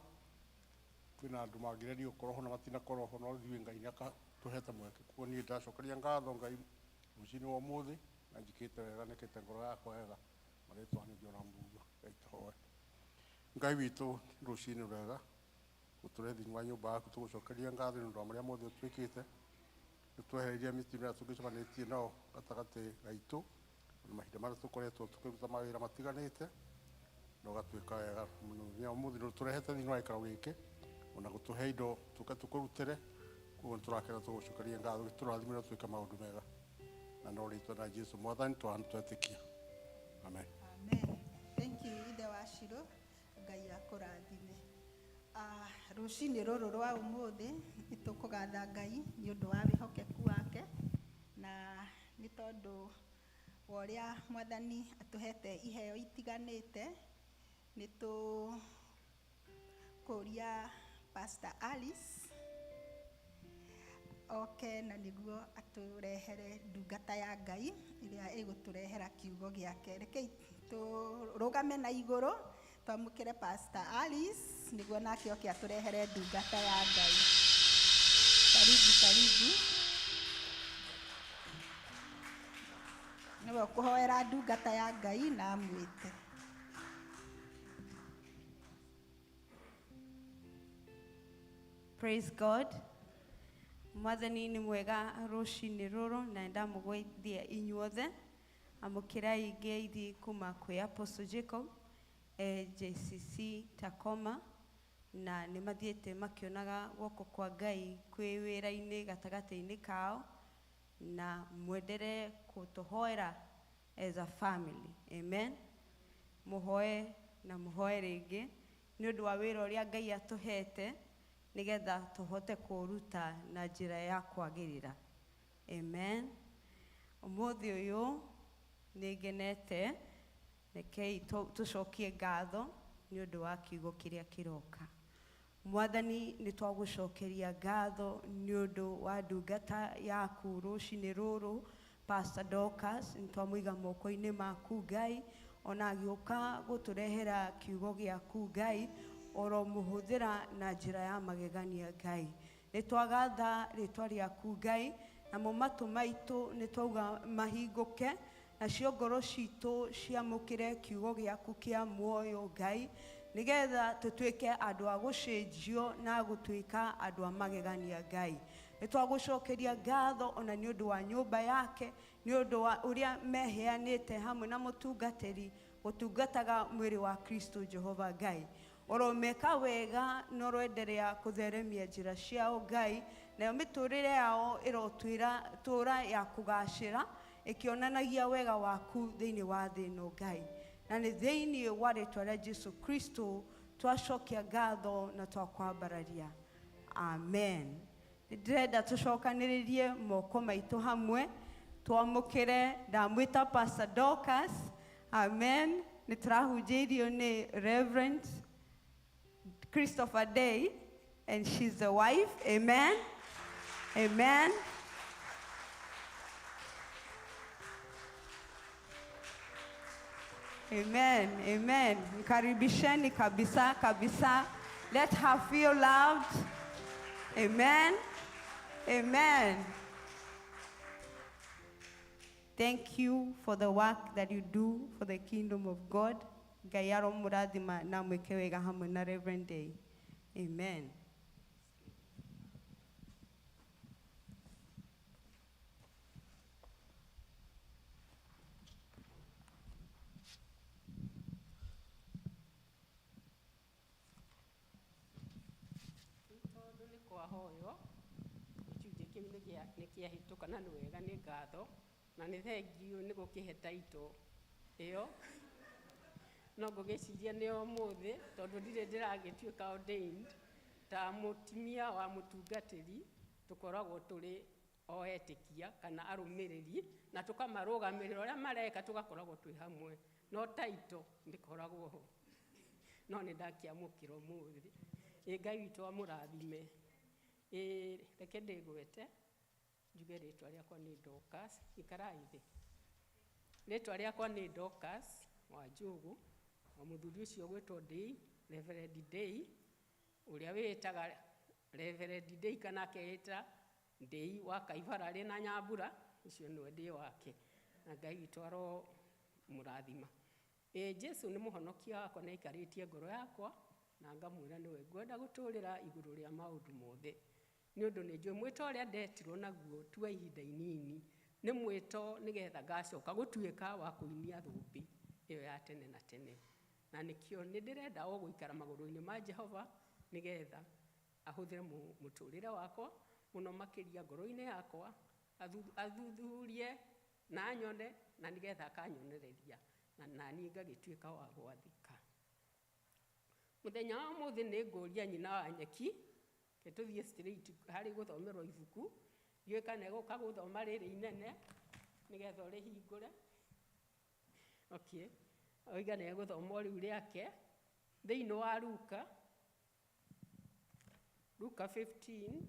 Speaker 8: kwina andu mangirerio gukorwo ho na matinakorwo ho no ithuĩ Ngai ni akatuhete mweke kuo niĩ ndacokeria ngatho Ngai rũcinĩ wa ũmũthĩ na njikĩte wega nĩkĩte ngoro yakwa wega marĩtwa nĩ Jona Mbugua. Ngai tũhoe. Ngai witũ rũcinĩ rwega gũtũre thĩinĩ wa nyũmba yaku tũgũcokeria ngatho nĩ ũndũ wa marĩa mothe ũtwĩkĩte nĩtwehereirie mĩtino ĩrĩa tũngĩcemanĩtie nao gatagatĩ gaitũ na mahinda marĩa tũkoretwo tũkĩruta mawĩra matiganĩte na ũgatuĩka wega mũno. Mũthenya wa ũmũthĩ nĩũtũrehete thĩinĩ wa gĩikaro gĩkĩ ona gũtũhe indo tũke tũkũrutĩre koguo nĩtũrakena tũgũcokeria ngatho gĩtũrathime na twĩke maũndũ mega na no rĩtwa na Jesu mwathani twetĩkia. Amen.
Speaker 4: Amen. Thank you ithe wa Shiro, Ngai akũrathime. Rũcinĩ rũrũ rwa ũmũthĩ nĩ tũkũgatha Ngai nĩ ũndũ wa wĩhokeku wake na nĩ tondũ wa ũrĩa mwathani atũhete iheo itiganĩte. Nĩ tũkũria Pastor Alice oke na nĩguo atũrehere ndungata ya Ngai ĩrĩa ĩgũtũrehera kiugo gĩake. Rekei tũrũgame na igũrũ twamũkĩre Pastor Alice nĩguo nake oke atũrehere ndungata ya Ngai. Karibu, karibu. Nĩwe ũkũhoera ndungata ya Ngai na amwĩte.
Speaker 9: Praise God. Mwathani nĩ mwega rũcinĩ rũrũ na ndamũgũithia inyuothe. Amũkĩrai ngeithi kuma kwĩ Apostle Jacob, JCC Tacoma, na nĩ mathiĩte makĩonaga guoko kwa Ngai kwĩ wĩra-inĩ gatagatĩ-inĩ kao, na mwendere kũtũhoera as a family. Amen. Mũhoe na mũhoe rĩngĩ nĩ ũndũ wa wĩra ũrĩa Ngai atũhete nĩgetha tũhote kũũruta na njĩra ya kwagĩrĩra. Amen. Ũmũthĩ ũyũ nĩ ngenete, rekei tũcokie ngatho nĩ ũndũ wa kiugo kĩrĩa kĩroka. Mwathani nĩ twagũcokeria ngatho nĩ ũndũ wa ndungata yaku rũcinĩ rũrũ Pastor Dorcas, nĩ twamũiga moko-inĩ maku Ngai, ona agĩũka gũtũrehera kiugo gĩaku Ngai, oro mũhũthĩra na njĩra ya magegania Ngai. Nĩ twagatha rĩtwa rĩaku Ngai, namo matũ maitũ nĩ twauga mahingũke, nacio ngoro citũ ciamũkĩre kiugo gĩaku kĩa muoyo Ngai, nĩgetha tũtuĩke andũ a gũcenjio na gũtuĩka andũ a magegania Ngai. Nĩ twagũcokeria ngatho ona nĩ ũndũ wa nyũmba yake, nĩ ũndũ wa ũrĩa meheanĩte hamwe na mũtungatĩri gũtungataga mwĩrĩ wa Kristo Jehova Ngai. Ũromeka wega na ũroenderea kũtheremia njĩra ciao Ngai, nayo mĩtũrĩre yao ĩrotwĩra tũra ya kũgacĩra, ĩkĩonanagia wega waku thĩinĩ wa thĩ ĩno Ngai. Na nĩ thĩinĩ wa rĩtwa rĩa Jesu Kristo twacokia ngatho na twakwambararia. Amen. Ndĩrenda tũcokanĩrĩrie moko maitũ hamwe twamũkĩre ndamwĩta Pastor Dorcas. Amen. Nĩ tũrahunjĩirio nĩ Reverend Christopher Day and she's the wife. Amen. Amen. Amen. Amen. Mkaribisheni kabisa kabisa. Let her feel loved. Amen. Amen. Thank you for the work that you do for the kingdom of God. Ngai aromũrathima na mwĩke wega hamwe na Reverend Day. Amen.
Speaker 10: Rĩu tondũ nĩ kwahoywo gĩcunjĩ kĩu nĩ kĩahĩtũka na nĩ wega nĩ ngatho na nĩ thengiũ nĩ gũkĩhe taito ĩyo no ngũgĩciria nĩ ũmũthĩ tondũ ndirĩ ndĩragĩtuĩka ordained ta mũtumia wa mũtungatĩri tũkoragwo tũrĩ o etĩkia kana arũmĩrĩri na tũkamarũgamĩrĩra ũrĩa mareka tũgakoragwo twĩ hamwe no taito ndĩkoragwo ho no nĩ ndakĩamũkĩra ũmũthĩ. Ĩ Ngai witũ amũrathime. Ĩ reke ndĩgwete njuge rĩtwa rĩakwa nĩ Dorcas, ikarai thĩ. Rĩtwa rĩakwa nĩ Dorcas Wanjũgũ, wa mũthuri ũcio ũgwĩtwo Ndĩi, Reverend Ndĩi, ũrĩa wĩĩtaga Reverend Ndĩi kana akeĩta Ndĩi wa Kaibararĩ na Nyambura, ũcio nĩwe ndĩ wake. Na Ngai witũ aromũrathima. Ĩ Jesu nĩ mũhonokia wakwa nĩ aikarĩtie ngoro yakwa na ngamwĩra nĩwe ngwenda gũtũrĩra igũrũ rĩa maũndũ mothe. Nĩ ũndũ nĩ njũĩ mwĩto ũrĩa ndetirwo naguo ti wa ihinda inini, nĩ mwĩto nĩgetha ngacoka gũtuĩka wa kũinia thũmbĩ ĩyo ya tene na tene. Na nĩkĩo nĩ ndĩrenda o gũikara magũrũ-inĩ ma Jehova nĩgetha ahũthĩre mũtũrĩre wakwa mũno makĩria ngoro-inĩ yakwa, athuthurie na anyone na nĩgetha akanyonereria na naniĩ ngagĩtuĩka wa gwathĩka. Mũthenya wa ũmũthĩ nĩ ngũria nyina wa nyeki, ke tũthiĩ straight harĩ gũthomerwo ibuku, ndiũĩ kana egũka gũthoma rĩrĩ inene nĩgetha ũrĩhingũre. Okay. Oiga nĩ egũthoma o rĩu rĩake thĩinĩ wa Luka, Luka 15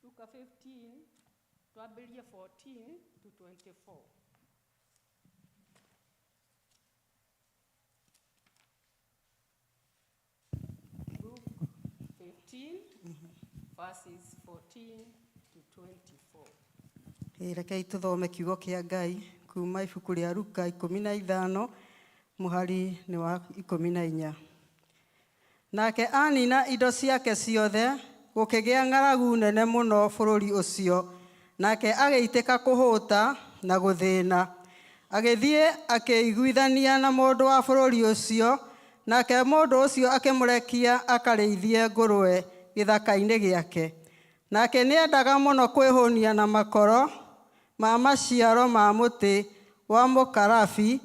Speaker 10: Luka 15 twambĩrĩrie 14 to 24. Luke 15 verses 14 to 24.
Speaker 2: Ĩ, rekei tũthome kiugo kĩa Ngai kuma ibuku rĩa Luka 15 mũhari nĩ wa 14. Nake anina indo ciake ciothe, gũkĩgĩa ng'aragu nene mũno bũrũri ũcio, nake agĩitĩka kũhũta na gũthĩna. Agĩthiĩ akĩiguithania na mũndũ wa bũrũri ũcio, nake mũndũ ũcio akĩmũrekia akarĩithie ngũrwe gĩthaka-inĩ gĩake. Nake nĩendaga mũno kwĩhũnia na makoro ma maciaro ma mũtĩ wa mũkarabi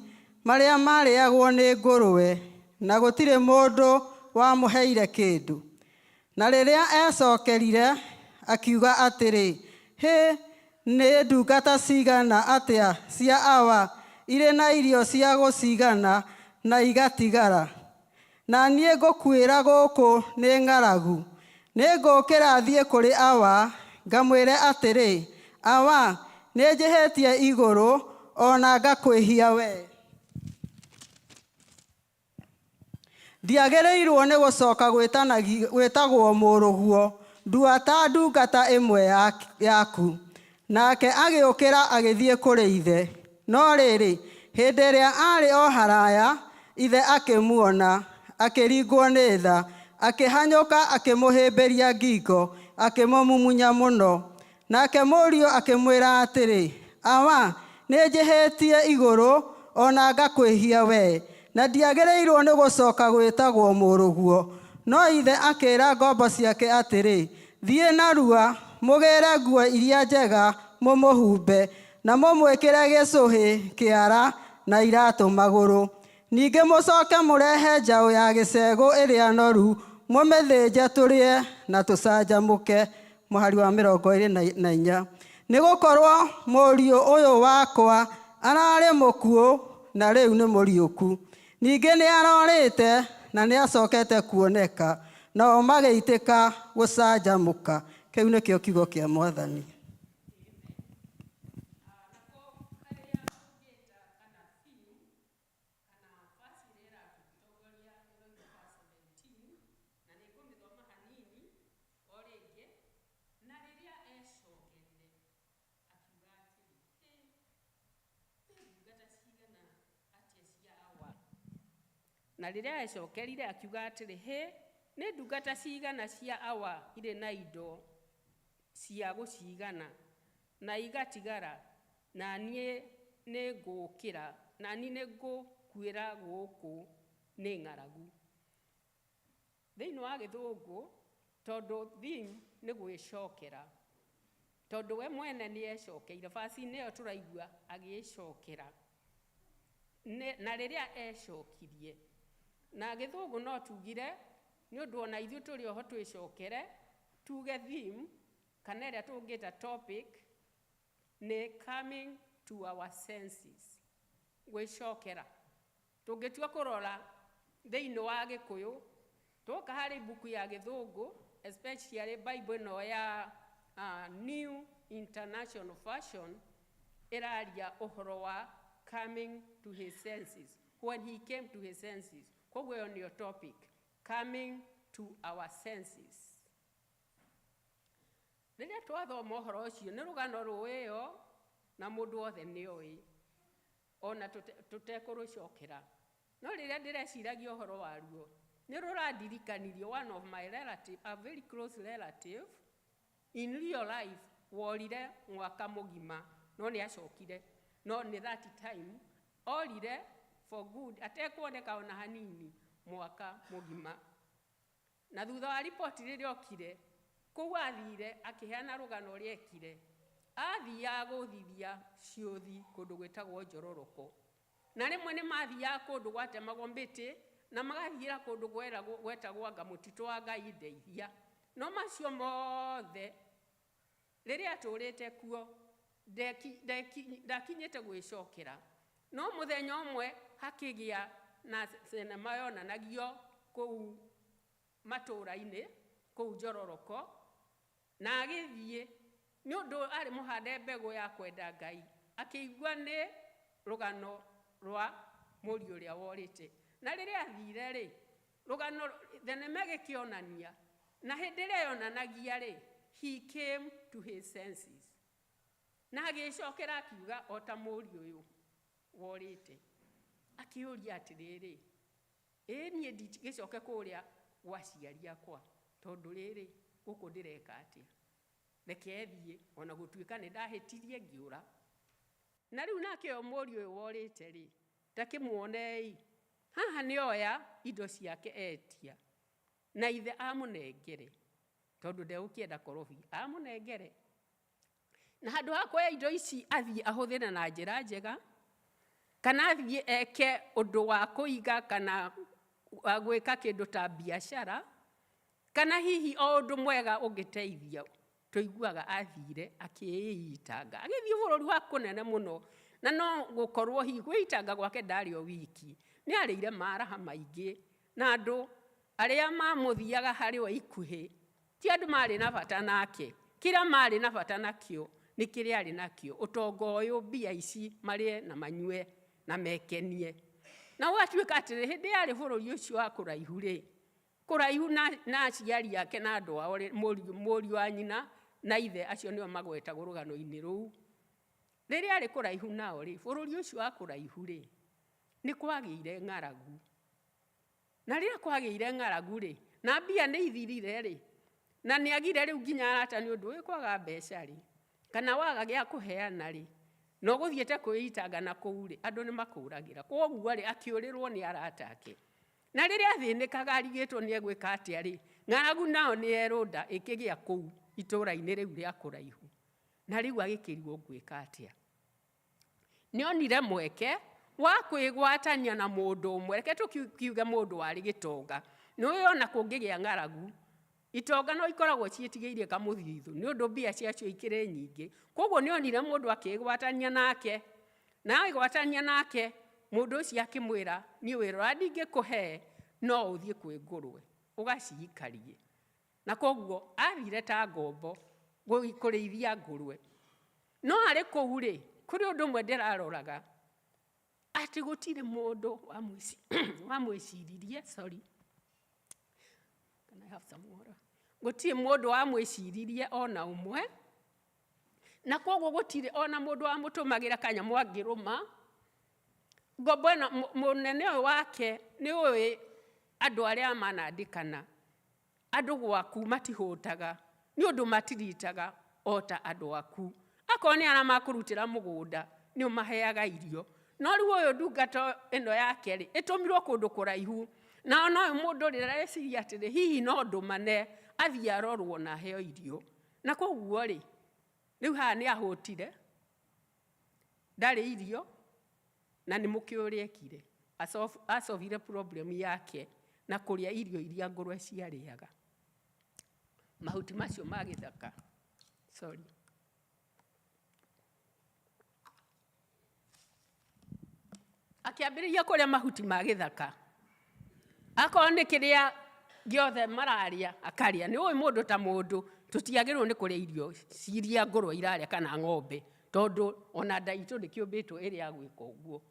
Speaker 2: marĩa marĩagwo nĩ ngũrwe, na gũtirĩ mũndũ wamũheire kĩndũ. Na rĩrĩa ecokerire akiuga atĩrĩ, hĩ, nĩ ndungata cigana atĩa cia awa irĩ na irio cia gũcigana na igatigara, na niĩ ngũkuĩra gũkũ nĩ ng'aragu. Nĩ ngũũkĩra thiĩ kũrĩ awa ngamwĩre atĩrĩ, awa, nĩ njĩhĩtie igũrũ ona ngakwĩhia we. Ndiagĩrĩirwo nĩ gũcoka gwĩtagwo mũrũguo, ndua ta ndungata ĩmwe yaku. Nake agĩũkĩra agĩthiĩ kũrĩ ithe. No rĩrĩ, hĩndĩ ĩrĩa aarĩ o haraya, ithe akĩmuona, akĩringwo nĩ tha, akĩhanyũka akĩmũhĩmbĩria ngingo, akĩmũmumunya mũno. Nake mũriũ akĩmwĩra atĩrĩ, awa, Nĩ njĩhĩtie igũrũ ona ngakwĩhia we, na ndiagĩrĩirwo nĩ gũcoka gwĩtagwo mũrũguo. No ithe akĩra ngombo ciake atĩrĩ, thiĩ narua mũgĩre nguo iria njega mũmũhumbe, na mũmwĩkĩre gĩcũhĩ kĩara na iratũ magũrũ. Ningĩ mũcoke mũrehe njaũ ya gĩcegũ ĩrĩa noru, mũmĩthĩnje tũrĩe na tũcanjamũke. Mũhari wa 24, nĩ gũkorwo mũriũ ũyũ wakwa ararĩ mũkuũ na rĩu nĩ mũriũku, ningĩ nĩ arorĩte na nĩ acokete kuoneka. Nao magĩitĩka gũcanjamũka. Kĩu nĩkĩo kiugo kĩa Mwathani.
Speaker 10: Na rĩrĩa ecokerire akiuga atĩrĩ, hĩ, nĩ ndungata cigana cia awa irĩ na indo cia gũcigana na igatigara, na niĩ nĩ ngũkĩra na niĩ nĩ ngũkuĩra gũkũ nĩ ng'aragu. Thĩinĩ wa gĩthũngũ, tondũ theme nĩ gwĩcokera, tondũ we mwene nĩ ecokeire baci-inĩ ĩyo tũraigua agĩcokera. Na rĩrĩa ecokirie na gĩthũngũ no tugire nĩ ũndũ ona ithuĩ tũrĩ oho twĩcokere tuge theme kana ĩrĩa tũngĩta topic nĩ coming to our senses, gwĩcokera. Tũngĩtua kũrora thĩinĩ wa gĩkũyũ, twoka harĩ ibuku ya gĩthũngũ, especially Bible ĩno ya New International Version, ĩraria ũhoro wa coming to his senses, when he came to his senses. Koguo ĩyo nĩyo topic, coming to our senses. Rĩrĩa twathoma ũhoro ũcio, nĩ rũgano rũĩyo na mũndũ wothe nĩ oĩ ona tũtekũrũcokera, no rĩrĩa ndĩreciragia ũhoro waruo nĩ rũrandirikanirie one of my relative, a very close relative in real life, worire mwaka mũgima no nĩ acokire, no nĩ that time orire for good atekuoneka ona hanini mwaka mũgima. Na thutha wa riboti rĩrĩa okire kũu athire akĩheana rũgano ũrĩa ekire, athiaga gũthithia ciũthi kũndũ gwĩtagwo Njororoko, na rĩmwe nĩ mathiaga kũndũ gwatemagwo mĩtĩ na magathiĩra kũndũ gwetagwo anga mũtitũ wa Ngai ndeithia. No macio mothe rĩrĩa atũrĩte kuo ndakinyĩte gwĩcokera. No mũthenya ũmwe hakĩgĩa na cinema yonanagio kũu matũũra-inĩ kũu Njororoko, na agĩthiĩ nĩ ũndũ arĩ mũhande mbegũ ya kwenda Ngai, akĩigua nĩ rũgano rwa mũriũ ũrĩa worĩte. Na rĩrĩa athire rĩ, rũgano thenema ĩgĩkĩonania, na hĩndĩ ĩrĩa yonanagia rĩ, he came to his senses na agĩcokera akiuga o ta mũriũ ũyũ worĩte, akĩũria atĩrĩrĩ, ĩ niĩ ndigĩcoke kũrĩa gwa aciari akwa, tondũ rĩrĩ gũkũ ndĩreka atĩa? Reke thiĩ ona gũtuĩka nĩ ndahĩtirie ngĩũra. Na rĩu nake ũyũ mũriũ ũyũ worĩte rĩ, takĩmuonei haha nĩ oya indo ciake etia na ithe amũnengere, tondũ ndegũkĩenda korobi, amũnengere. Na handũ ha kuoya indo ici athiĩ ahũthĩre na njĩra njega, kana athiĩ eke ũndũ wa kũiga kana wa gwĩka kĩndũ ta biacara, kana hihi o ũndũ mwega ũngĩteithia, tũiguaga athire akĩĩitanga agĩthiĩ bũrũri wa kũnene mũno. Na no gũkorwo hihi kwĩitanga gwake ndarĩ o wiki, nĩ arĩire maraha maingĩ na andũ arĩa mamũthiaga harĩ we ikuhĩ ti andũ marĩ na bata nake. Kĩrĩa marĩ na bata nakĩo nĩ kĩrĩa arĩ nakĩo, ũtonga ũyũ, mbia ici, marĩe na manyue na mekenie. Na gũgatuĩka atĩrĩ, hĩndĩ yarĩ bũrũri ũcio wa kũraihu rĩ, kũraihu na aciari ake na andũ ao, mũriũ wa nyina na ithe acio nĩo magwetagwo rũgano-inĩ rũu. Rĩrĩa arĩ kũraihu nao rĩ, bũrũri ũcio wa kũraihu rĩ, nĩ kwagĩire ng'aragu. Na rĩrĩa kwagĩire ng'aragu rĩ, na mbia nĩ ithirire rĩ, na nĩ agire rĩu nginya arata nĩ ũndũ wĩ kwaga mbeca rĩ, kana waga gĩa kũheana rĩ, Na ũgũthiĩte kwĩitanga na kũu rĩ, andũ nĩ makũragĩra. Kwoguo rĩ, akĩũrĩrwo nĩ arata ake. Na rĩrĩa athĩnĩkaga arigĩtwo nĩ egwĩka atĩa rĩ, ng'aragu nao nĩ erũnda ĩkĩgĩa kũu itũũra-inĩ rĩu rĩa kũraihu. Na rĩu agĩkĩrigwo ngwĩka atĩa. Nĩonire mweke wa kwĩgwatania na mũndũ ũmwe, reke tũkiuge mũndũ warĩ gĩtonga. Nĩũĩ ona kũngĩgĩa ng'aragu, itonga no ikoragwo ciĩtigĩirie kamũthithũ nĩ ũndũ mbia ciacio ikĩrĩ nyingĩ. Koguo nĩonire mũndũ akĩĩgwatania nake, na agwatania nake, mũndũ ũcio akĩmwĩra, niĩ wĩra ũrĩa ndingĩkũhe no ũthiĩ kwĩ ngũrwe, ũgaciikarie. Na koguo athire ta ngombo kũrĩithia ngũrwe. No arĩ kũu rĩ, kũrĩ ũndũ ũmwe ndĩraroraga, atĩ gũtirĩ mũndũ wamwĩciririe, sorry. Can I have some water? Gũtirĩ mũndũ wamwĩciririe ona ũmwe, na koguo gũtirĩ ona mũndũ wamũtũmagĩra kanyamũ angĩrũma. Ngombo ĩno, mũnene ũyũ wake nĩ ũĩ andũ arĩa manandĩkana, andũ gwaku matihũtaga, nĩ ũndũ matiritaga o ta andũ aku. Akorwo nĩ arĩa makũrutĩra mũgũnda, nĩ ũmaheaga irio. No rĩu ũyũ ndungata ĩno yake rĩ, ĩtũmirwo kũndũ kũraihu. Na ona ũyũ mũndũ rĩ, areciria atĩrĩ, hihi no ndũmane athiĩ arorwo na aheo irio. Na koguo rĩ, rĩu haha nĩ ahũtire, ndarĩ irio, na nĩ mũkĩũĩ ũrĩa ekire. Asolvire problem yake na kũrĩa irio iria ngũrwe ciarĩaga. Mahuti macio ma gĩthaka. Sorry. Akĩambĩrĩria kũrĩa mahuti ma gĩthaka. Akorwo nĩ kĩrĩa gĩothe mararĩa, akarĩa. Nĩ ũĩ mũndũ ta mũndũ, tũtiagĩrĩirwo nĩ kũrĩa irio iria ngũrwe irarĩa kana ng'ombe, tondũ ona nda itũ ndĩkĩũmbĩtwo ĩrĩ ya gwĩka ũguo.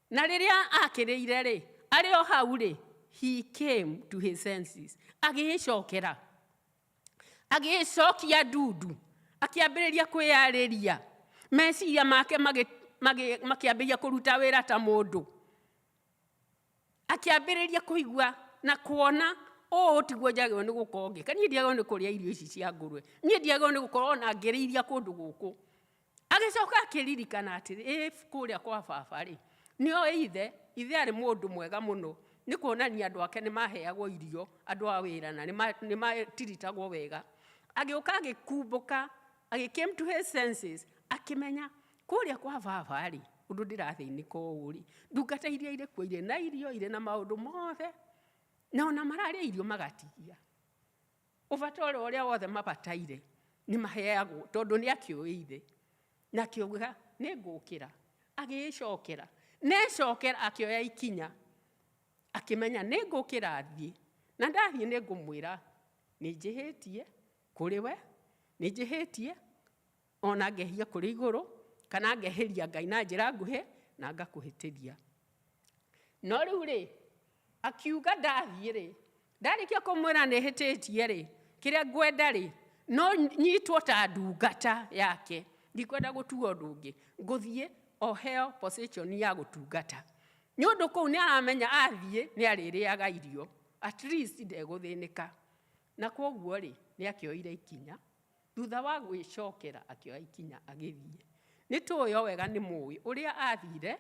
Speaker 10: Na rĩrĩa akĩrĩire rĩ, arĩ o hau rĩ, he came to his senses. Agĩĩcokera. Agĩĩcokia ndundu. Akĩambĩrĩria kwĩyarĩria. Meciria make makĩambĩrĩria kũruta wĩra ta mũndũ. Akĩambĩrĩria kũigua na kuona ũũ tiguo njagĩrĩirwo nĩ gũkorwo ngĩka. Niĩ ndiagĩrĩirwo nĩ kũrĩa irio ici cia ngũrwe. Niĩ ndiagĩrĩirwo nĩ gũkorwo ona ngĩrĩithia kũndũ gũkũ. Agĩcoka akĩririkana atĩrĩ, ĩ kũrĩa kwa baba rĩ, nĩoĩ ithe, ithe arĩ mũndũ mwega mũno, nĩ kuonania andũ ake nĩ maheagwo irio, andũ a wĩra na nĩ matiritagwo wega. Agĩũka agĩkumbũka, agĩ came to his senses, akĩmenya kũrĩa kwa baba rĩ, ũndũ ndĩrathĩnĩka ũũ rĩ, ndungata iria irĩ kuo irĩ na irio, irĩ na maũndũ mothe, na ona mararĩa irio magatigia. Ũbata ũrĩa wothe mabataire nĩ maheagwo tondũ nĩ akĩũĩ ithe. Na akĩuga nĩ ngũkĩra, agĩĩcokera. Necokera akĩoya ikinya, akĩmenya nĩ ngũkĩra thiĩ, na ndathiĩ nĩ ngũmwĩra nĩ njĩhĩtie kũrĩ we, nĩ njĩhĩtie ona ngehia kũrĩ igũrũ, kana ngehĩria Ngai na njĩra nguhĩ na ngakũhĩtĩria. No rĩu rĩ, akiuga ndathiĩ rĩ, ndarĩkia kũmwĩra nĩ hĩtĩtie rĩ, kĩrĩa ngwenda rĩ, no nyitwo ta ndungata yake, ndikwenda gũtuo ũndũ ũngĩ, ngũthiĩ o heo position ya gũtungata. Nĩ ũndũ kũu nĩ aramenya athiĩ nĩ arĩrĩaga irio, at least ndegũthĩnĩka. Na kwoguo rĩ, nĩ akĩoire ikinya, thutha wa gwĩcokera akĩoya ikinya agĩthiĩ. Nĩ tũĩ o wega nĩ mũĩ ũrĩa athire,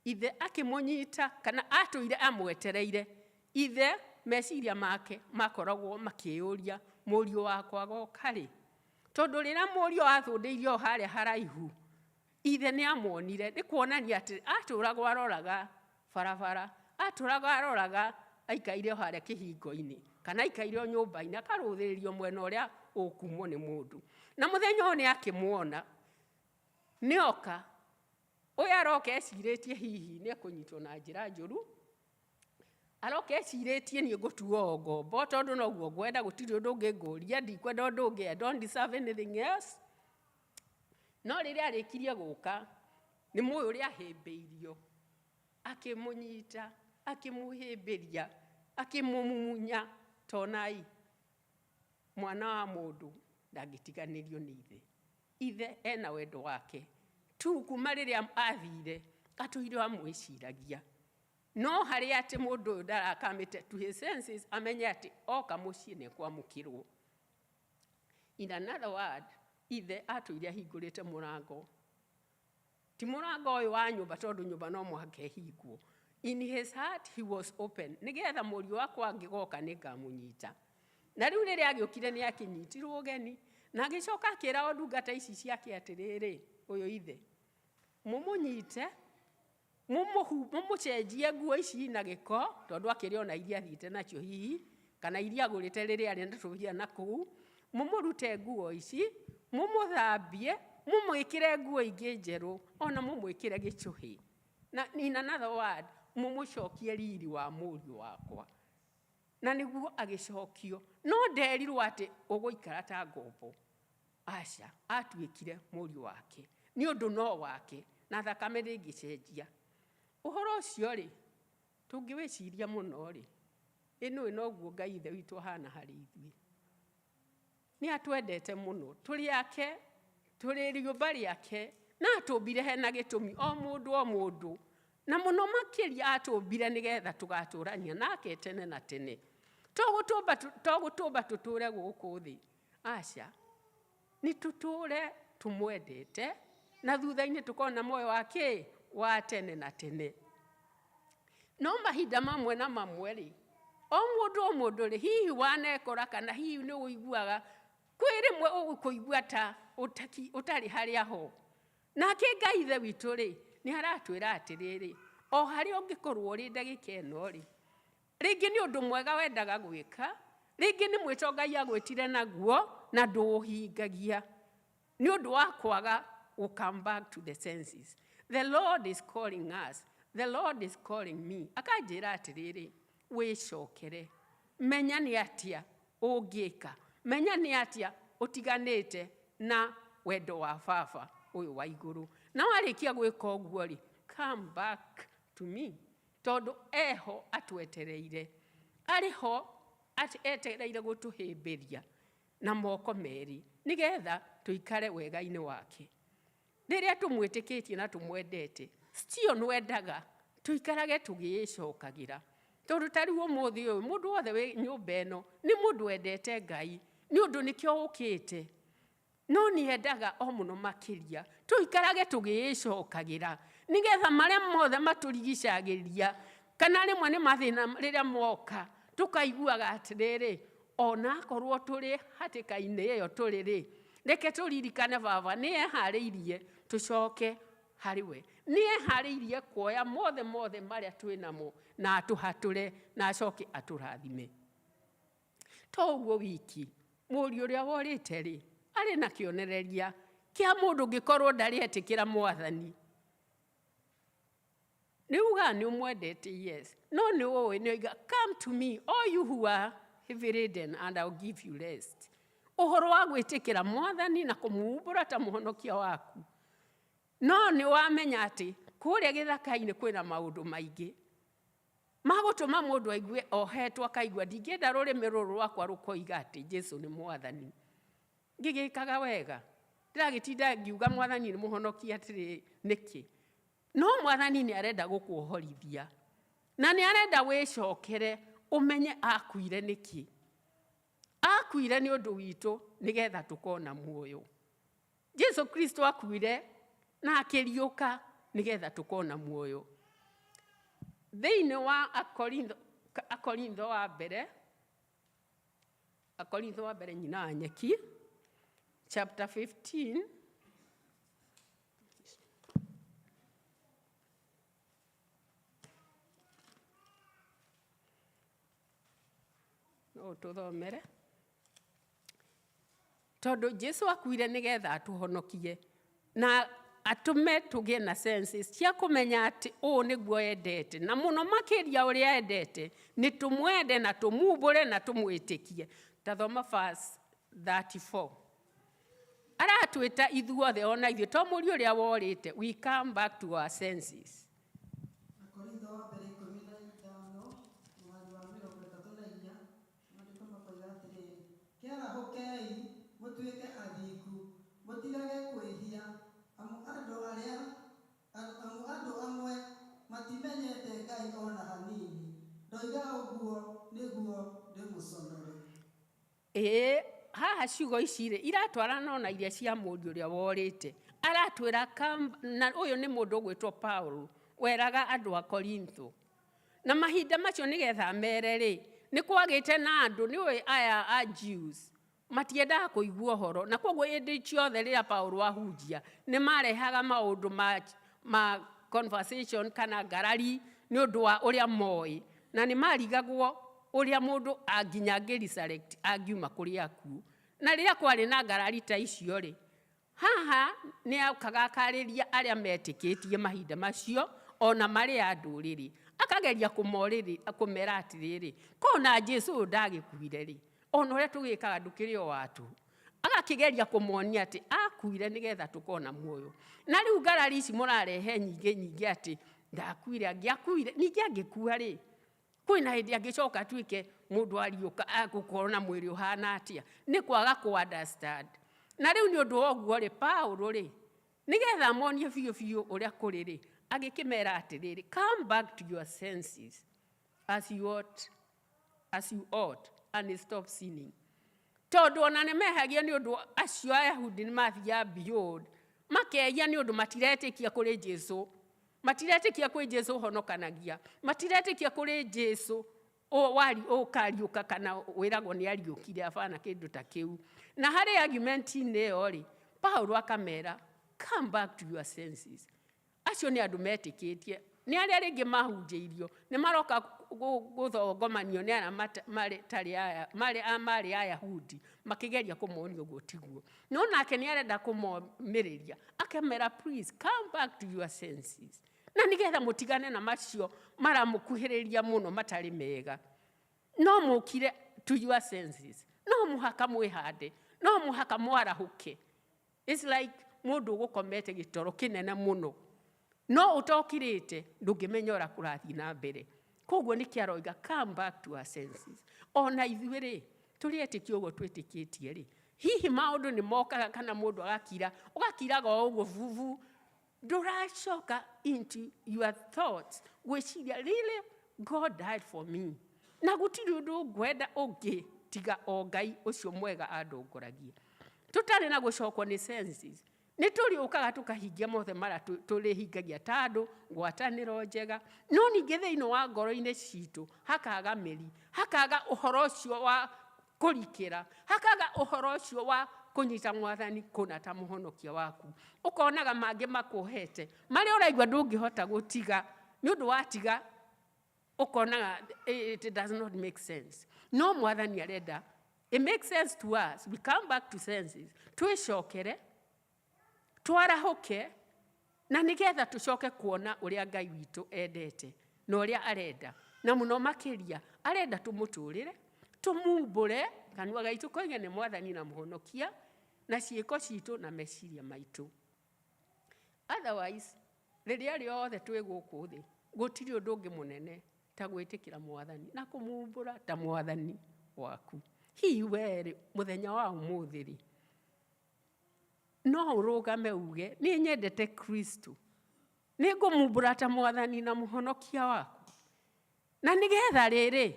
Speaker 10: ithe akĩmũnyita kana atũire amwetereire. Ithe meciria make makoragwo makĩyũria mũriũ wakwa goka rĩ, tondũ rĩrĩa mũriũ athũndĩirio o harĩa haraihu, ithe nĩ amuonire. Nĩ kuonania atĩ atũragwo aroraga barabara, atũraga aroraga aikaire o harĩa kĩhingo-inĩ kana aikaire o nyũmba-inĩ akarũthĩrĩrio mwena ũrĩa ũkumwo nĩ mũndũ. Na mũthenya ũyũ nĩ akĩmuona nĩoka, ũyũ aroka ecirĩtie hihi nĩ ekũnyitwo na njĩra njũru, aroka ecirĩtie niĩ ngũtuo o ngombo tondũ noguo ngwenda, gũtirĩ ũndũ ũngĩ ngũria, ndikwenda ũndũ ũngĩ, I don't deserve anything else. No rĩrĩa arĩkirie gũka, nĩ mũĩ ũrĩa ahĩmbĩirio, akĩmũnyita, akĩmũhĩmbĩria, akĩmũmumunya, tonai mwana wa mũndũ ndangĩtiganĩrio nĩ ithe. Ithe ena wendo wake tu kuma rĩrĩa athire atũire amwĩciragia. No harĩa atĩ mũndũ ũyũ ndarakamĩte to his senses, amenye atĩ oka mũciĩ nĩ ekwamũkĩrwo. In another word, ithe atũire ahingũrĩte mũrango.
Speaker 5: Ti mũrango ũyũ wa nyũmba tondũ nyũmba no mũhaka ĩhingwo. In his heart he was open. Nĩgetha mũriũ wakwa angĩgoka nĩngamũnyita. Na rĩu rĩrĩa agĩũkire nĩ akĩnyitirwo ũgeni na agĩcoka akĩra o ndungata ici ciake atĩrĩrĩ, ũyũ ithe, mũmũnyite, mũmũcenjie nguo ici na gĩko, tondũ akĩrĩ ona iria athiĩte nacio hihi, kana iria agũrĩte rĩrĩa arĩ na tũbia na kũu, mũmũrute nguo ici, mũmũthambie, mũmwĩkĩre nguo ingĩ njerũ, ona mũmwĩkĩre gĩcũhĩ. Na in another word, mũmũcokie riri wa mũriũ wakwa. Na nĩguo agĩcokio, no nderirwo atĩ ũgũikara ta ngombo. Aca, atuĩkire mũriũ wake, nĩ ũndũ no wake, na thakame ndĩngĩcenjia. Ũhoro ũcio rĩ, tũngĩwĩciria mũno rĩ, ĩ nĩũĩ noguo Ngai ithe witũ ahana harĩ ithuĩ. Nĩ atwendete mũno, tũrĩ ake, tũrĩ rĩũmba rĩake, na atũmbire hena gĩtũmi, o mũndũ o mũndũ. Na mũno makĩria atũmbire nĩgetha tũgatũrania nake tene na tene. To gũtũmba tũtũre gũkũ thĩ, aca, nĩ tũtũre tũmwendete, na thutha-inĩ tũkona muoyo wa kĩ? Wa tene na tene. No mahinda mamwe na mamwe rĩ, o mũndũ o mũndũ rĩ, hihi wanekora kana hihi nĩ ũiguaga kwĩ rĩmwe ũgũkũigua ta ũtarĩ harĩa ho. Nake Ngai ithe witũ rĩ, nĩ aratwĩra atĩrĩrĩ, o harĩa ũngĩkorwo ũrĩ ndagĩka ĩno rĩ, rĩngĩ nĩ ũndũ mwega wendaga gwĩka, rĩngĩ nĩ mwĩto Ngai agwĩtire naguo na ndũũhingagia. Nĩ ũndũ wa kwaga gũ come back to the senses. The Lord is calling us. The Lord is calling me. Akanjĩra atĩrĩrĩ, wĩcokere. Menya nĩ atĩa ũngĩka. Menya nĩ atĩa ũtiganĩte na wendo wa baba ũyũ wa igũrũ. Na warĩkia gwĩka ũguo rĩ, come back to me. Tondũ eho atwetereire. Arĩ ho etereire gũtũhĩmbĩria na moko merĩ nĩgetha tũikare wega-inĩ wake. Rĩrĩa tũmwĩtĩkĩtie na tũmwendete, still nĩwendaga tũikarage tũgĩĩcokagĩra. Tondũ ta rĩu ũmũthĩ ũyũ, mũndũ wothe wĩ nyũmba ĩno nĩ mũndũ wendete Ngai, nĩ ũndũ nĩkĩo ũkĩte. No nĩendaga o mũno makĩria tũikarage tũgĩĩcokagĩra nĩgetha marĩa mothe matũrigicagĩria kana rĩmwe nĩ mathĩna rĩrĩa moka tũkaiguaga atĩrĩrĩ, ona akorwo tũrĩ hatĩka-inĩ ĩyo tũrĩ rĩ, reke tũririkane baba nĩ eharĩirie tũcoke harĩ we. Nĩ eharĩirie kuoya mothe mothe marĩa twĩ namo na atũhatũre na acoke atũrathime. To ũguo wiki, mũriũ ũrĩa worĩte rĩ, arĩ na kĩonereria kĩa mũndũ ũngĩkorwo ndarĩ etĩkĩra mwathani. Nĩ ugaga nĩ ũmwendete, yes, no nĩ ũĩ nĩ oiga, come to me all you who are heavy laden and I'll give you rest. Ũhoro wa gwĩtĩkĩra mwathani na kũmuumbũra ta mũhonokia waku. No nĩ wamenya atĩ kũrĩa gĩthaka-inĩ kwĩna maũndũ maingĩ magũtũma mũndũ aigue ohetwo akaigua ndingĩenda rũrĩmĩ rũrũ rwakwa rũkoiga atĩ Jesu nĩ mwathani. Ngĩgĩkaga wega, ndĩragĩtinda ngiuga mwathani nĩ mũhonokia atĩrĩ nĩkĩ? No mwathani nĩ arenda gũkuohorithia na nĩ arenda wĩcokere ũmenye akuire nĩkĩ. Akuire nĩ ũndũ witũ nĩgetha tũkona muoyo. Jesu Kristo akuire na akĩriũka nĩgetha tũkona muoyo. Thĩinĩ wa Akorintho wa mbere, Akorintho wa mbere nyina wa nyeki, chapter 15, no ũtũthomere. Tondũ Jesu akuire nĩgetha atũhonokie na atũme tũgĩe na senses cia kũmenya atĩ ũũ nĩguo endete, na mũno makĩria ũrĩa endete nĩ tũmwende na tũmumbũre na tũmwĩtĩkie. Ta thoma verse 34. Aratwĩta ithuothe ona ithuĩ to mũriũ ũrĩa worĩte, we come back to our senses.
Speaker 2: Akorintho wa mbere 15 mũhari wa 34, maandĩko makoiga atĩrĩrĩ, kĩarahũkei mũtuĩke athingu, mũtigage kwĩhia, amu andũ amwe matimenyete Ngai ona hanini. Ndoiga ũguo nĩguo ndĩmũconore.
Speaker 5: Ĩĩ, haha ciugo ici rĩ iratwarana ona iria cia mũriũ ũrĩa worĩte.
Speaker 11: Aratwĩra na ũyũ nĩ mũndũ ũgwĩtwo Paulo weraga andũ a Korintho. Na mahinda macio nĩgetha mere rĩ, nĩ kwagĩte na andũ, nĩũĩ aya a Jews matiendaga kũigua ũhoro, na koguo hĩndĩ ciothe rĩrĩa Paulo ahunjia nĩ marehaga maũndũ ma conversation kana ngarari nĩ ũndũ wa ũrĩa moĩ, na nĩ marigagwo ũrĩa mũndũ nginya angĩ resurrect angiuma kũrĩ akuũ. Na rĩrĩa kwarĩ na ngarari ta icio rĩ, haha nĩ okaga akarĩria arĩa metĩkĩtie mahinda macio ona marĩ a ndũrĩrĩ, akageria kũmera atĩrĩrĩ, kona Jesu ũyũ ndagĩkuire rĩ, ona ũrĩa tũgĩkaga ndũkĩrĩ o watu. Agakĩgeria kũmonia atĩ akuire nĩgetha tũkona muoyo. Na rĩu ngarari ici mũrarehe nyingĩ nyingĩ atĩ ndakuire, angĩakuire, ningĩ angĩkua rĩ, kwĩna hĩndĩ angĩcoka atuĩke mũndũ ariũka agũkorwo na mwĩrĩ ũhana atĩa? Nĩ kwaga kũ understand. Na rĩu nĩ ũndũ wa ũguo rĩ, Paulo rĩ, nĩgetha amonie biũ biũ ũrĩa kũrĩ rĩ, agĩkĩmera atĩrĩrĩ, come back to your senses as you ought and stop sinning. Tondũ ona nĩ mehagia nĩ ũndũ acio Ayahudi nĩ mathiaga beyond, makehia nĩ ũndũ matiretĩkia kũrĩ Jesu, matiretĩkia kwĩ Jesu ũhonokanagia, matiretĩkia kũrĩ Jesu wari ũkariũka kana wĩragwo nĩ ariũkire, abana kĩndũ ta kĩu. Na harĩ argument-inĩ ĩyo rĩ, Paulo akamera, come back to your senses. Acio nĩ andũ metĩkĩtie, nĩ arĩa rĩngĩ mahunjĩirio, nĩ maroka gũthongomanio nĩ arĩa marĩ tarĩ aya marĩ marĩ Ayahudi makĩgeria kũmonia ũguo tiguo. No nake nĩ arenda kũmomĩrĩria, akamera, please come back to your senses, na nĩgetha mũtigane na macio maramũkuhĩrĩria mũno matarĩ mega. No mũkire to your senses, no mũhaka mwĩhande, no mũhaka mwarahũke. It's like mũndũ ũgũkomete gĩtoro kĩnene mũno, no ũtokĩrĩte ndũngĩmenya ũrĩa kũrathiĩ na mbere. Koguo nĩkĩo aroiga, come back to our senses. Ona ithuĩ rĩ, tũrĩ etĩkia ũguo twĩtĩkĩtie rĩ, hihi maũndũ nĩ mokaga kana mũndũ agakira, ũgakiraga o ũguo vuvu, ndũracoka into your thoughts gwĩciria, really God died for me, na gũtirĩ ũndũ ngwenda ũngĩ tiga o Ngai ũcio mwega andongoragie. Tũtarĩ na gũcokwo nĩ senses, nĩ tũrĩũkaga tũkahingia mothe marĩa tũrĩhingagia ta andũ, ngwatanĩro njega, no ningĩ thĩinĩ wa ngoro-inĩ citũ hakaga mĩri, hakaga ũhoro ũcio wa kũrikĩra, hakaga ũhoro ũcio wa kũnyita Mwathani kũna ta mũhonokia waku. Ũkonaga mangĩ makũhete marĩa ũraigua ndũngĩhota gũtiga, nĩ ũndũ watiga ũkonaga it does not make sense. No Mwathani arenda it makes sense to us. We come back to senses, twĩcokere, twarahũke, na nĩgetha tũcoke kuona ũrĩa Ngai witũ endete na ũrĩa arenda, na mũno makĩria arenda tũmũtũrĩre, tũmumbũre kanua gaitũ koige nĩ Mwathani na Mũhonokia, na ciĩko citũ na meciria maitũ. Otherwise, rĩrĩa rĩothe twĩ gũkũ thĩ, gũtirĩ ũndũ ũngĩ mũnene ta gwĩtĩkĩra Mwathani na kũmumbũra ta Mwathani waku. Hihi we rĩ, mũthenya wa ũmũthĩ rĩ, no ũrũgame uge, nĩ nyendete Kristo, nĩ ngũmumbũra ta Mwathani na Mũhonokia waku? Na nĩgetha rĩrĩ,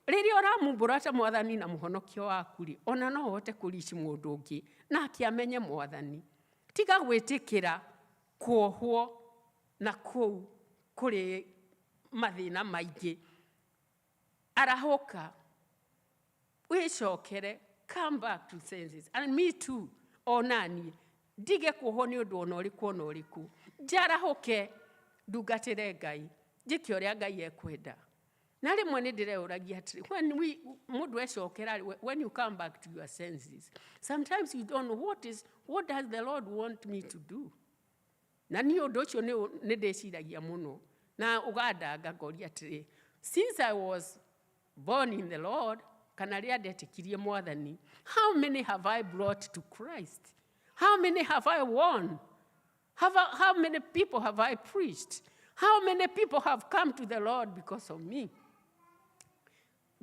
Speaker 11: rĩrĩa ũramumbũra ta Mwathani na Mũhonokia waku rĩ, ona no ũhote kũrici mũndũ ũngĩ nake amenye Mwathani. Tiga gwĩtĩkĩra kuohwo na kũu kũrĩ mathĩna maingĩ. Arahũka, wĩcokere, come back to senses. And me too, onaniĩ ndige kuohwo nĩ ũndũ ona ũrĩkũ ona ũrĩkũ, njarahũke, ndungatĩre Ngai, njĩke ũrĩa Ngai ekwenda. Na rĩmwe nĩ ndĩreũragia atĩrĩ, when we mũndũ ecokera, when you come back to your senses, sometimes you don't know what does the Lord want me to do. Na niĩ ũndũ ũcio nĩ ndĩciragia mũno na ũgandanga, ngoria atĩrĩ, since I was born in the Lord, kana rĩrĩa ndetĩkirie Mwathani, how many have I brought to Christ? How many have I won? How many people have I preached? How many people have come to the Lord because of me?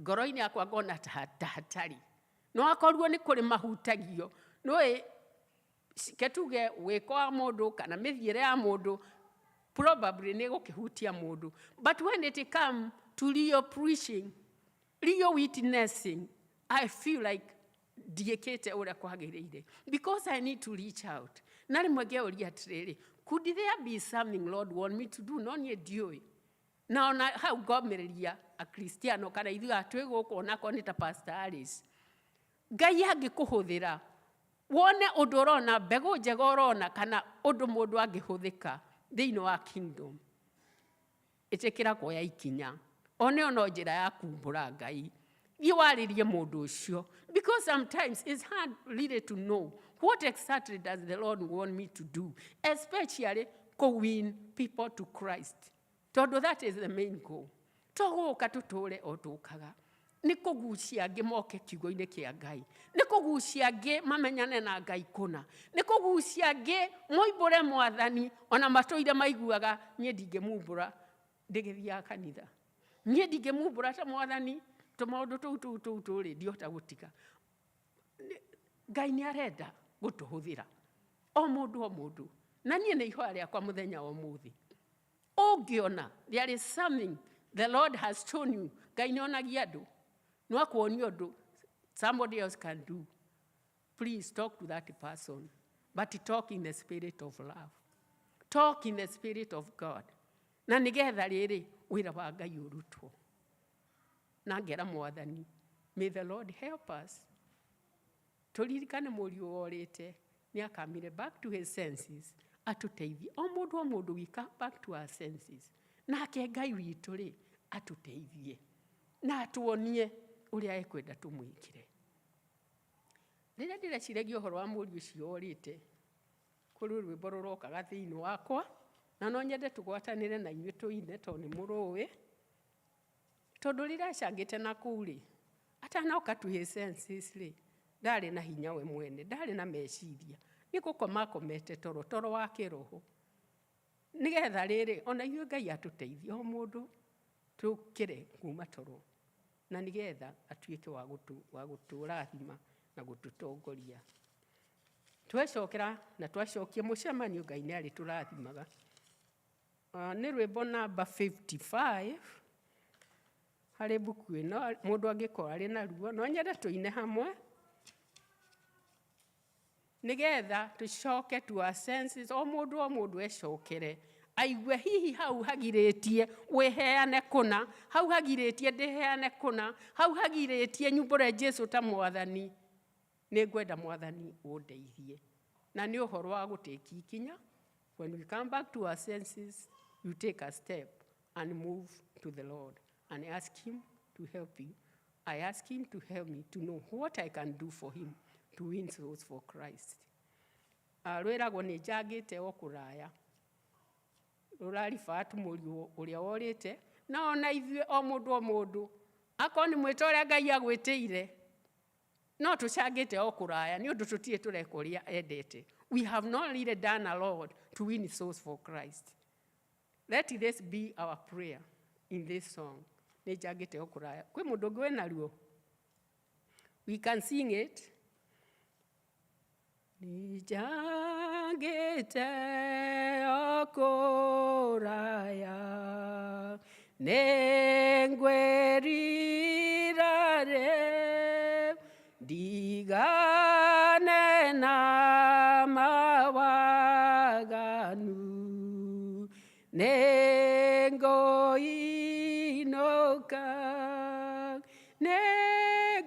Speaker 11: Ngoro-inĩ yakwa ngona ta hatarĩ, no akorwo nĩ kũrĩ mahutagio nĩũĩ ke tuge wĩko wa mũndũ kana mĩthiĩre ya mũndũ probably nĩ gũkĩhutia mũndũ, but when it come to real preaching, real witnessing, I feel like ndiĩkĩte ũrĩa kwagĩrĩire, because I need to reach out. Na rĩmwe ngeũria atĩrĩrĩ, could there be something Lord want me to do no niĩ ndiũĩ? Na ona hau ngomĩrĩria akristiano kana ithuĩ a twĩ gũkũ, onakorwo nĩ ta Pastor Alice, Ngai angĩkũhũthĩra wone ũndũ ũrona mbegũ njega ũrona kana ũndũ mũndũ angĩhũthĩka thĩinĩ wa kingdom, ĩtĩkĩra kuoya ikinya. One ono njĩra ya kumbũra Ngai, thiĩ warĩrie mũndũ ũcio, because sometimes it's hard really to know what exactly does the Lord want me to do, especially to win people to Christ, tondũ that is the main goal. To gũka tũtũre o tũkaga nĩ kũgucia angĩ moke kiugo-inĩ kĩa Ngai, nĩ kũgucia angĩ mamenyane na Ngai kũna, nĩ kũgucia angĩ moimbũre Mwathani ona matũire maiguaga niĩ ndingĩmumbũra ndĩgĩthiaga kanitha, niĩ ndingĩmumbũra ta Mwathani tũmaũndũ tũu tũu tũu tũrĩ ndihota gũtiga. Ngai nĩ arenda gũtũhũthĩra o mũndũ o mũndũ, na niĩ nĩ ihoya rĩakwa mũthenya wa ũmũthĩ, ũngĩona there is something the Lord has shown you, Ngai nĩ onagia andũ, no akuonia ũndũ somebody else can do, please talk to that person, but talk in the spirit of love, talk in the spirit of God, na nĩgetha rĩrĩ wĩra wa Ngai ũrutwo. Na ngera Mwathani, may the Lord help us tũririkane mũriũ worĩte nĩ akamire back to his senses, atũteithie o mũndũ o mũndũ, we come back to our senses, nake Ngai witũ rĩ atũteithie na atuonie ũrĩa ekwenda tũmwĩkĩre. Rĩrĩa ndĩreciragia ũhoro wa mũriũ ũcio worĩte, kũrĩ rwĩmbo rũrokaga thĩinĩ wakwa, na no nyende tũgwatanĩre na inyuĩ tũine, tondũ nĩ mũrũĩ, tondũ rĩrĩa acangĩte na kũu rĩ, atanoka to his senses rĩ, ndarĩ na hinya we mwene, ndarĩ na meciria, nĩ gũkoma akomete toro, toro wa kĩroho, nĩgetha rĩrĩ ona ithuĩ Ngai atũteithie o mũndũ tũkĩre kuma toro, na nĩgetha atuĩke wa gũtũrathima na gũtũtongoria. Twecokera na twacokia mũcemanio, Ngai nĩ arĩtũrathimaga. Nĩ rwĩmbo namba 55 harĩ mbuku ĩno, mũndũ angĩkorwo arĩ naruo, no nyende tũine hamwe nĩgetha tũcoke to our senses, o mũndũ o mũndũ ecokere aigue hihi hau hagirĩtie wĩheane kũna, hau hagirĩtie ndĩheane kũna, hau hagirĩtie nyumbũre Jesu ta Mwathani. Nĩ ngwenda Mwathani ũndeithie, na nĩ ũhoro wa gũtĩki ikinya. When we come back to our senses, you take a step and move to the Lord and ask him to help you. I ask him to help me to know what I can do for him to win souls for Christ. Rwĩragwo nĩ njangĩte o kũraya, rũraribatu mũriũ ũrĩa worĩte, na ona ithuĩ o mũndũ o mũndũ akorwo nĩ mwĩto ũrĩa Ngai agwĩtĩire, no tũcangĩte o kũraya nĩ ũndũ tũtirĩ tũreka ũrĩa endete. We have not really done a lot to win souls for Christ. Let this be our prayer in this song, nĩ njangĩte o kũraya. Kwĩ mũndũ ũngĩ wĩna ruo? We can sing it. Nĩ njangĩte o kũraya, nĩ ngwĩrira rĩu, ndigane na mawaganu, nĩ ngũinũka, nĩ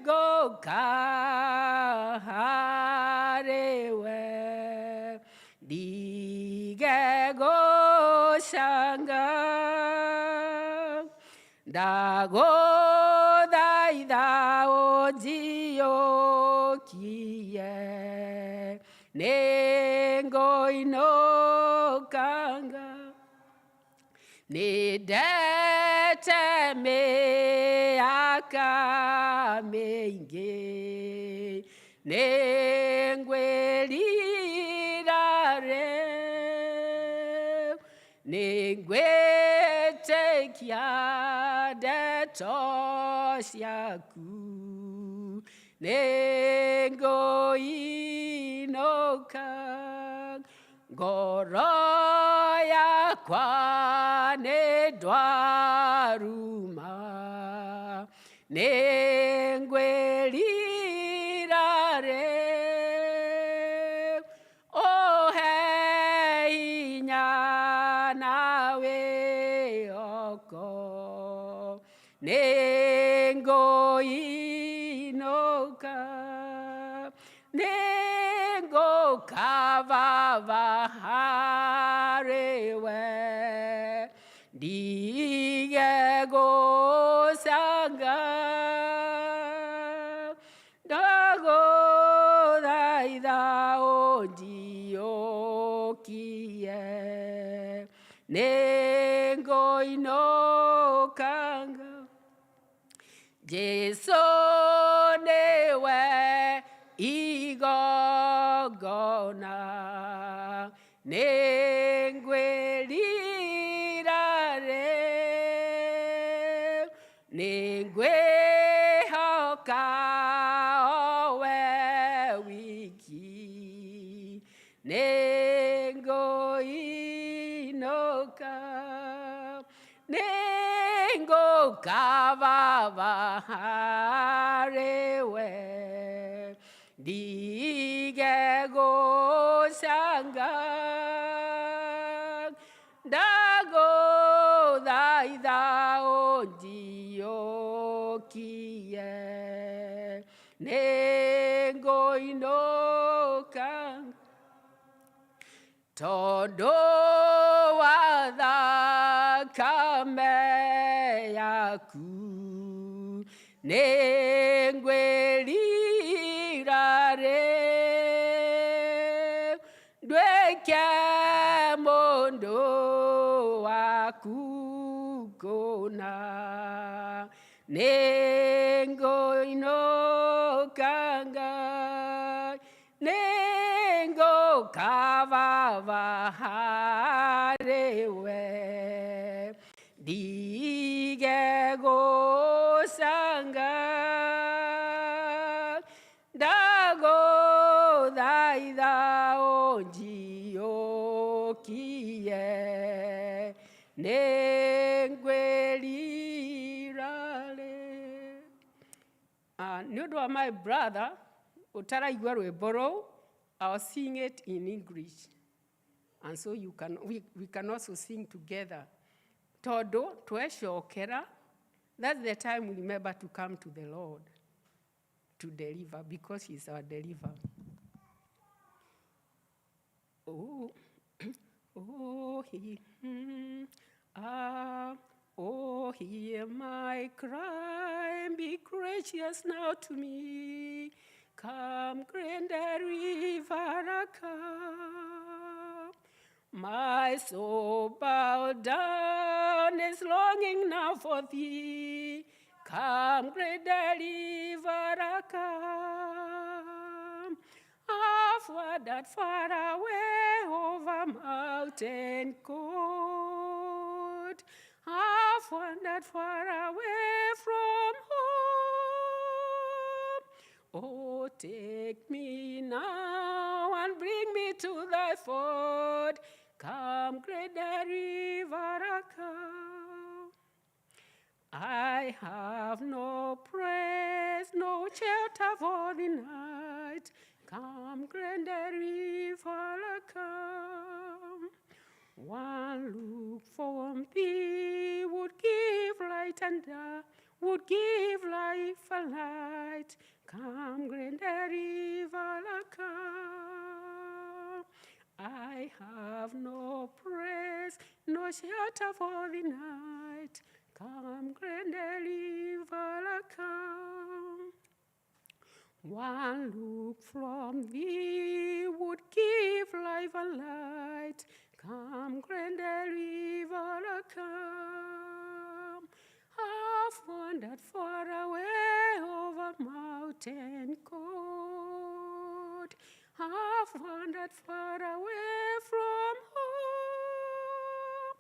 Speaker 11: ngũka harĩ we, ndige gũcanga, ndagũthaitha ũnjiyũkie, nĩ ngũinũkanga, nĩ ndete mĩaka mĩingĩ, nĩ ngwĩrira rĩu, nĩ ngwĩtĩkia ndeto ciaku, nĩ ngũinũka, ngoro yakwa nĩ ndwaruma, nĩ ngwĩrira rĩu, ũhe Moko Nengo inoka Nengo kavava harewe Diego sanga Dago daida o diokie Nengo inokanga Jesu newe igogona Nengwelirare Nengwe hoka owe wiki Nengo inoka Nengo kavava harewe Ndige go sanga Dago daida o diokie Nengo inoka Todo wa thakame yaku Nengwelirare Ndweke mundu waku kona Nengo inokanga Nengo kavava harewe Dige go sanga Dago daida o jiokie Nengwelirale. Nĩ ũndũ wa my brother ũtaraigua rwĩmbo rũu, I'll sing it in English. And so we can also sing together. Tondũ twecokera, that's the time we remember to come to the Lord to deliver, because he's our deliverer. Oh, oh, he, ah, oh, hear my cry, be gracious now to me. Come, great deliverer, come. My soul bowed down is longing now for thee. Come, great deliverer, come. I've wandered far away over mountain cold. I've wandered far away from home. Oh, take me now and bring me to thy ford. Come, great deliverer, come. I have no praise, no shelter for the night. Come, great deliverer, come. One look from thee would give light and dark, would give life a light. Come, great deliverer, come. I have no praise, no shelter for the night. Come, great deliverer, come. One look from thee would give life a light. Come, great deliverer, come. I've wandered far away over mountain cold. I've wandered far away from home.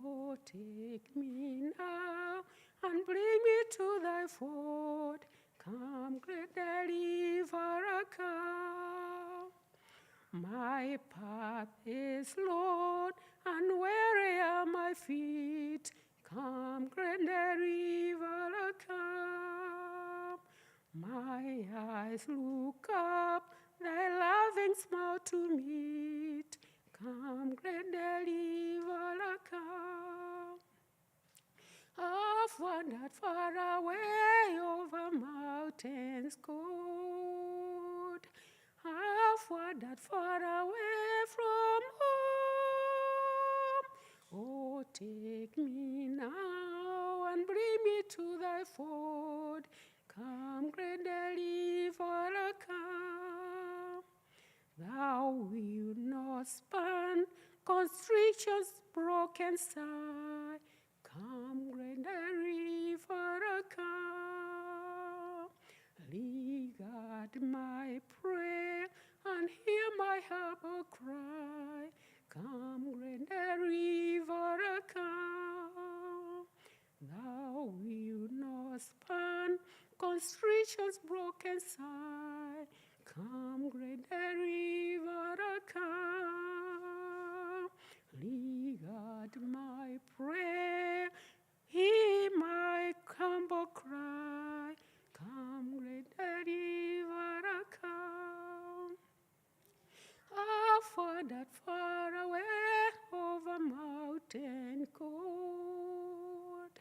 Speaker 11: Oh, take me now and bring me to thy ford. Come, great deliverer, come. My path is lone and weary are my feet. Come, great deliverer, come. My eyes look up, thy loving smile to meet. Come, great deliverer, come. I've wandered far away over mountains cold. I've wandered far away from home. Oh, take me now and bring me to thy fold. Come, great deliverer, come. Thou wilt not spurn constriction's broken sigh. Come, great deliverer, come. Regard my prayer and hear my humble cry. Come, great deliverer, come. Thou wilt not spurn constriction's broken sigh. Come, great deliverer, come. Regard my prayer, hear my humble cry. Come, great deliverer, come. I've wandered far away over mountain cold.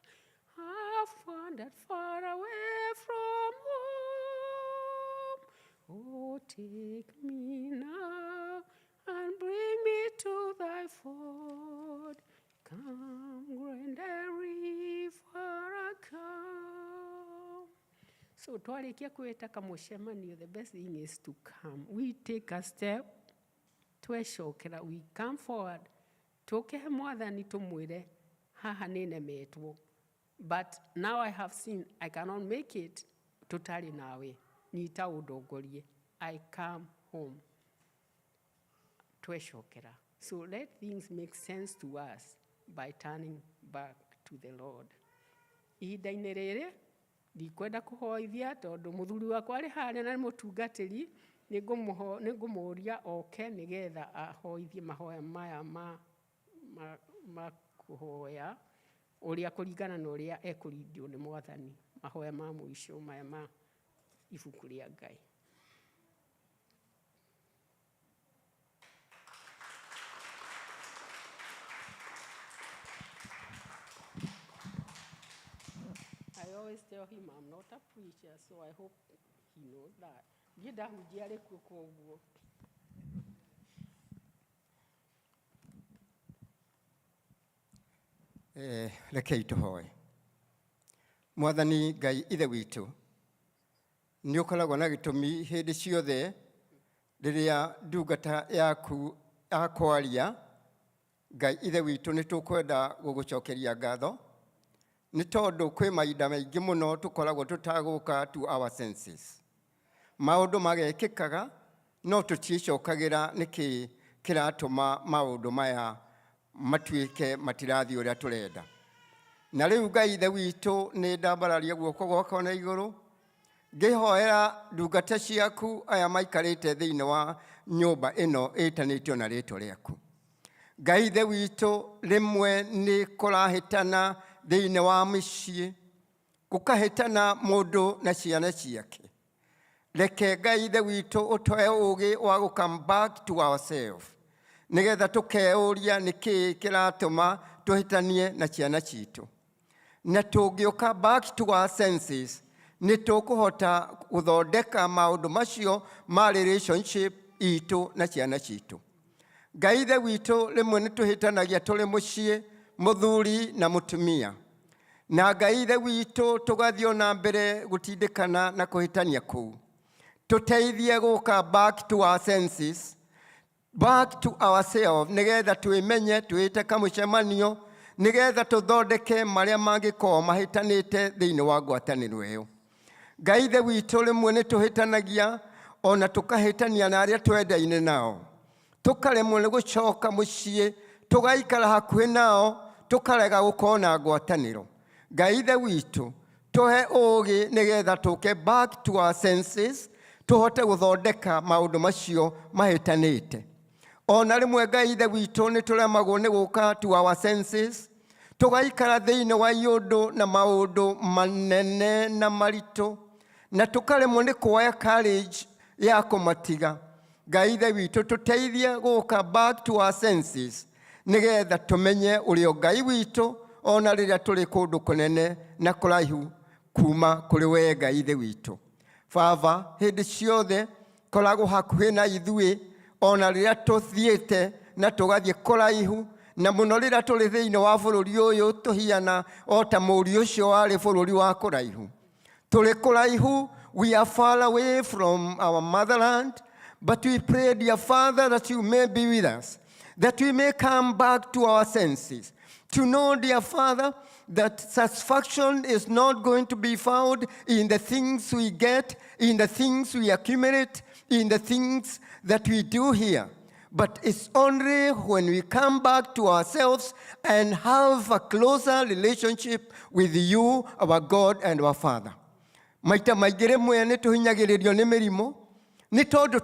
Speaker 11: I've wandered far away from home. Oh, take me now and bring me to thy fold. Come, great deliverer, come. So twarikia kwĩta kamũcemanio, the best thing is to come. We take a step, twecokera, we come forward, tũke mwathani tũmwĩre haha nĩ nemetwo. But now I have seen I cannot make it tũtarĩ nawe. Nyita ũndongorie. I come home. Twecokera. So let things make sense to us by turning back to the Lord. Ihinda-inĩ rĩrĩ ndikwenda kũhoithia tondũ mũthuri wakwa arĩ harĩa na nĩ mũtungatĩri nĩngũmũria oke nĩgetha ahoithie mahoya maya ma kũhoya ũrĩa kũringana na ũrĩa ekũrindio nĩ mwathani, mahoya ma mũico maya ma ibuku rĩa Ngai. I always tell him I'm not a preacher, so I hope he knows that. Niĩ ndahunjia arĩ kuo koguo.
Speaker 12: Rekei tũhoe. Mwathani Ngai Ithe witũ, nĩ ũkoragwo na gĩtũmi hĩndĩ ciothe rĩrĩa ndungata yaku akwaria. Ngai Ithe witũ, nĩ tũkwenda gũgũcokeria ngatho nĩ tondũ kwĩ mahinda maingĩ mũno tũkoragwo tũtagũka to our senses. Maũndũ magekĩkaga no tũtiĩcokagĩra nĩkĩ kĩratũma maũndũ maya matuĩke matirathiĩ ũrĩa tũrenda. Na rĩu Ngai Ithe witũ, nĩ ndambararia guoko gwakwa na igũrũ ngĩhoera ndungata ciaku aya maikarĩte thĩinĩ wa nyũmba ĩno ĩtanĩtio na rĩtwa rĩaku. Ngai Ithe witũ, rĩmwe nĩ kũrahĩtana thĩinĩ wa mĩciĩ, gũkahĩtana mũndũ na ciana ciake. Reke Ngai Ithe witũ ũtũhe ũũgĩ wa gũ come back to ourselves, nĩgetha tũkeyũria nĩkĩĩ kĩratũma tũhĩtanie na ciana citũ. Na tũngĩũka back to our senses, nĩ tũkũhota gũthondeka maũndũ macio ma relationship itũ na ciana citũ. Ngai Ithe witũ, rĩmwe nĩ tũhĩtanagia tũrĩ mũciĩ, mũthuri na mũtumia. Na Ngai Ithe witũ, tũgathiĩ na mbere gũtindĩkana na kũhĩtania kũu. Tũteithie gũka back to our senses, back to ourselves, nĩgetha twĩmenye, twĩte kamũcemanio, nĩgetha tũthondeke marĩa mangĩkorwo mahĩtanĩte thĩinĩ wa ngwatanĩro ĩyo. Ngai Ithe witũ, rĩmwe nĩ tũhĩtanagia ona tũkahĩtania na arĩa twendaine nao, tũkaremwo nĩ gũcoka mũciĩ, tũgaikara hakuhĩ nao, tũkarega gũkorwo na ngwatanĩro. Ngai Ithe witũ, tũhe ũũgĩ nĩgetha tũke back to our senses, tũhote gũthondeka maũndũ macio mahĩtanĩte. Ona rĩmwe Ngai Ithe witũ, nĩ tũremagwo nĩ gũka to our senses, tũgaikara thĩinĩ wa iũndũ na maũndũ manene na maritũ, na tũkaremwo nĩ kuoya courage ya kũmatiga. Ngai Ithe witũ, tũteithie gũka back to our senses, nĩgetha tũmenye ũrĩa Ngai witũ ona rĩrĩa tũrĩ kũndũ kũnene na kũraihu kuma kũrĩ we Ngai Ithe witũ. Baba, hĩndĩ ciothe koragwo hakuhĩ na ithuĩ ona rĩrĩa tũthiĩte na tũgathiĩ kũraihu na mũno rĩrĩa tũrĩ thĩinĩ wa bũrũri ũyũ tũhiana o ta mũriũ ũcio warĩ bũrũri wa kũraihu. Tũrĩ kũraihu, we are far away from our motherland, but we pray, dear Father, that you may be with us, that we may come back to our senses, to know, dear Father, that satisfaction is not going to be found in the things we get, in the things we accumulate, in the things that we do here. But it's only when we come back to ourselves and have a closer relationship with you, our God and our Father. Maita maingĩ rĩmwe nĩ tũhinyagĩrĩrio nĩ mĩrimũ nĩ tondũ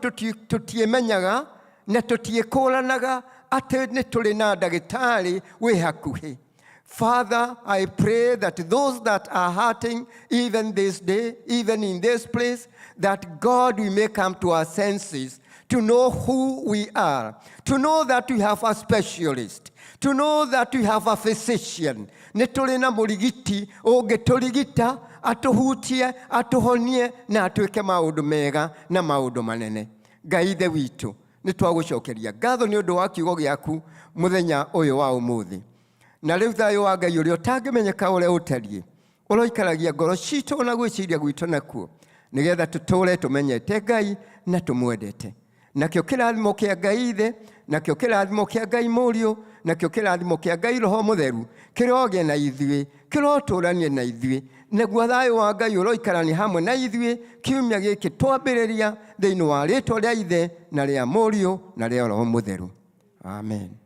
Speaker 12: tũtiĩmenyaga na tũtiĩkũranaga atĩ nĩ tũrĩ na ndagĩtarĩ wĩ hakuhĩ. Father, I pray that those that are hurting, even this day, even in this place, that God, we may come to our senses to know who we are, to know that we have a specialist, to know that we have a physician. Nĩ tũrĩ na mũrigiti ũngĩtũrigita, atũhutie, atũhonie na atwĩke maũndũ mega na maũndũ manene. Ngai Ithe witũ, nĩ twagũcokeria ngatho nĩ ũndũ wa kiugo gĩaku mũthenya ũyũ wa ũmũthĩ. Na rĩu thayũ wa Ngai ũrĩa ũtangĩmenyeka ũrĩa ũtariĩ ũroikaragia ngoro citũ na gwĩciria gwitũ nakuo nĩgetha tũtũre tũmenyete Ngai na tũmwendete. Nakĩo kĩrathimo kĩa Ngai Ithe, nakĩo kĩrathimo kĩa Ngai Mũriũ, nakĩo kĩrathimo kĩa Ngai Roho Mũtheru kĩrogĩa na ithuĩ, kĩrotũranie na ithuĩ, naguo thayũ wa Ngai ũroikarania hamwe na ithuĩ kiumia gĩkĩ twambĩrĩria thĩinĩ wa rĩtwa rĩa Ithe na rĩa Mũriũ na rĩa Roho Mũtheru. Amen.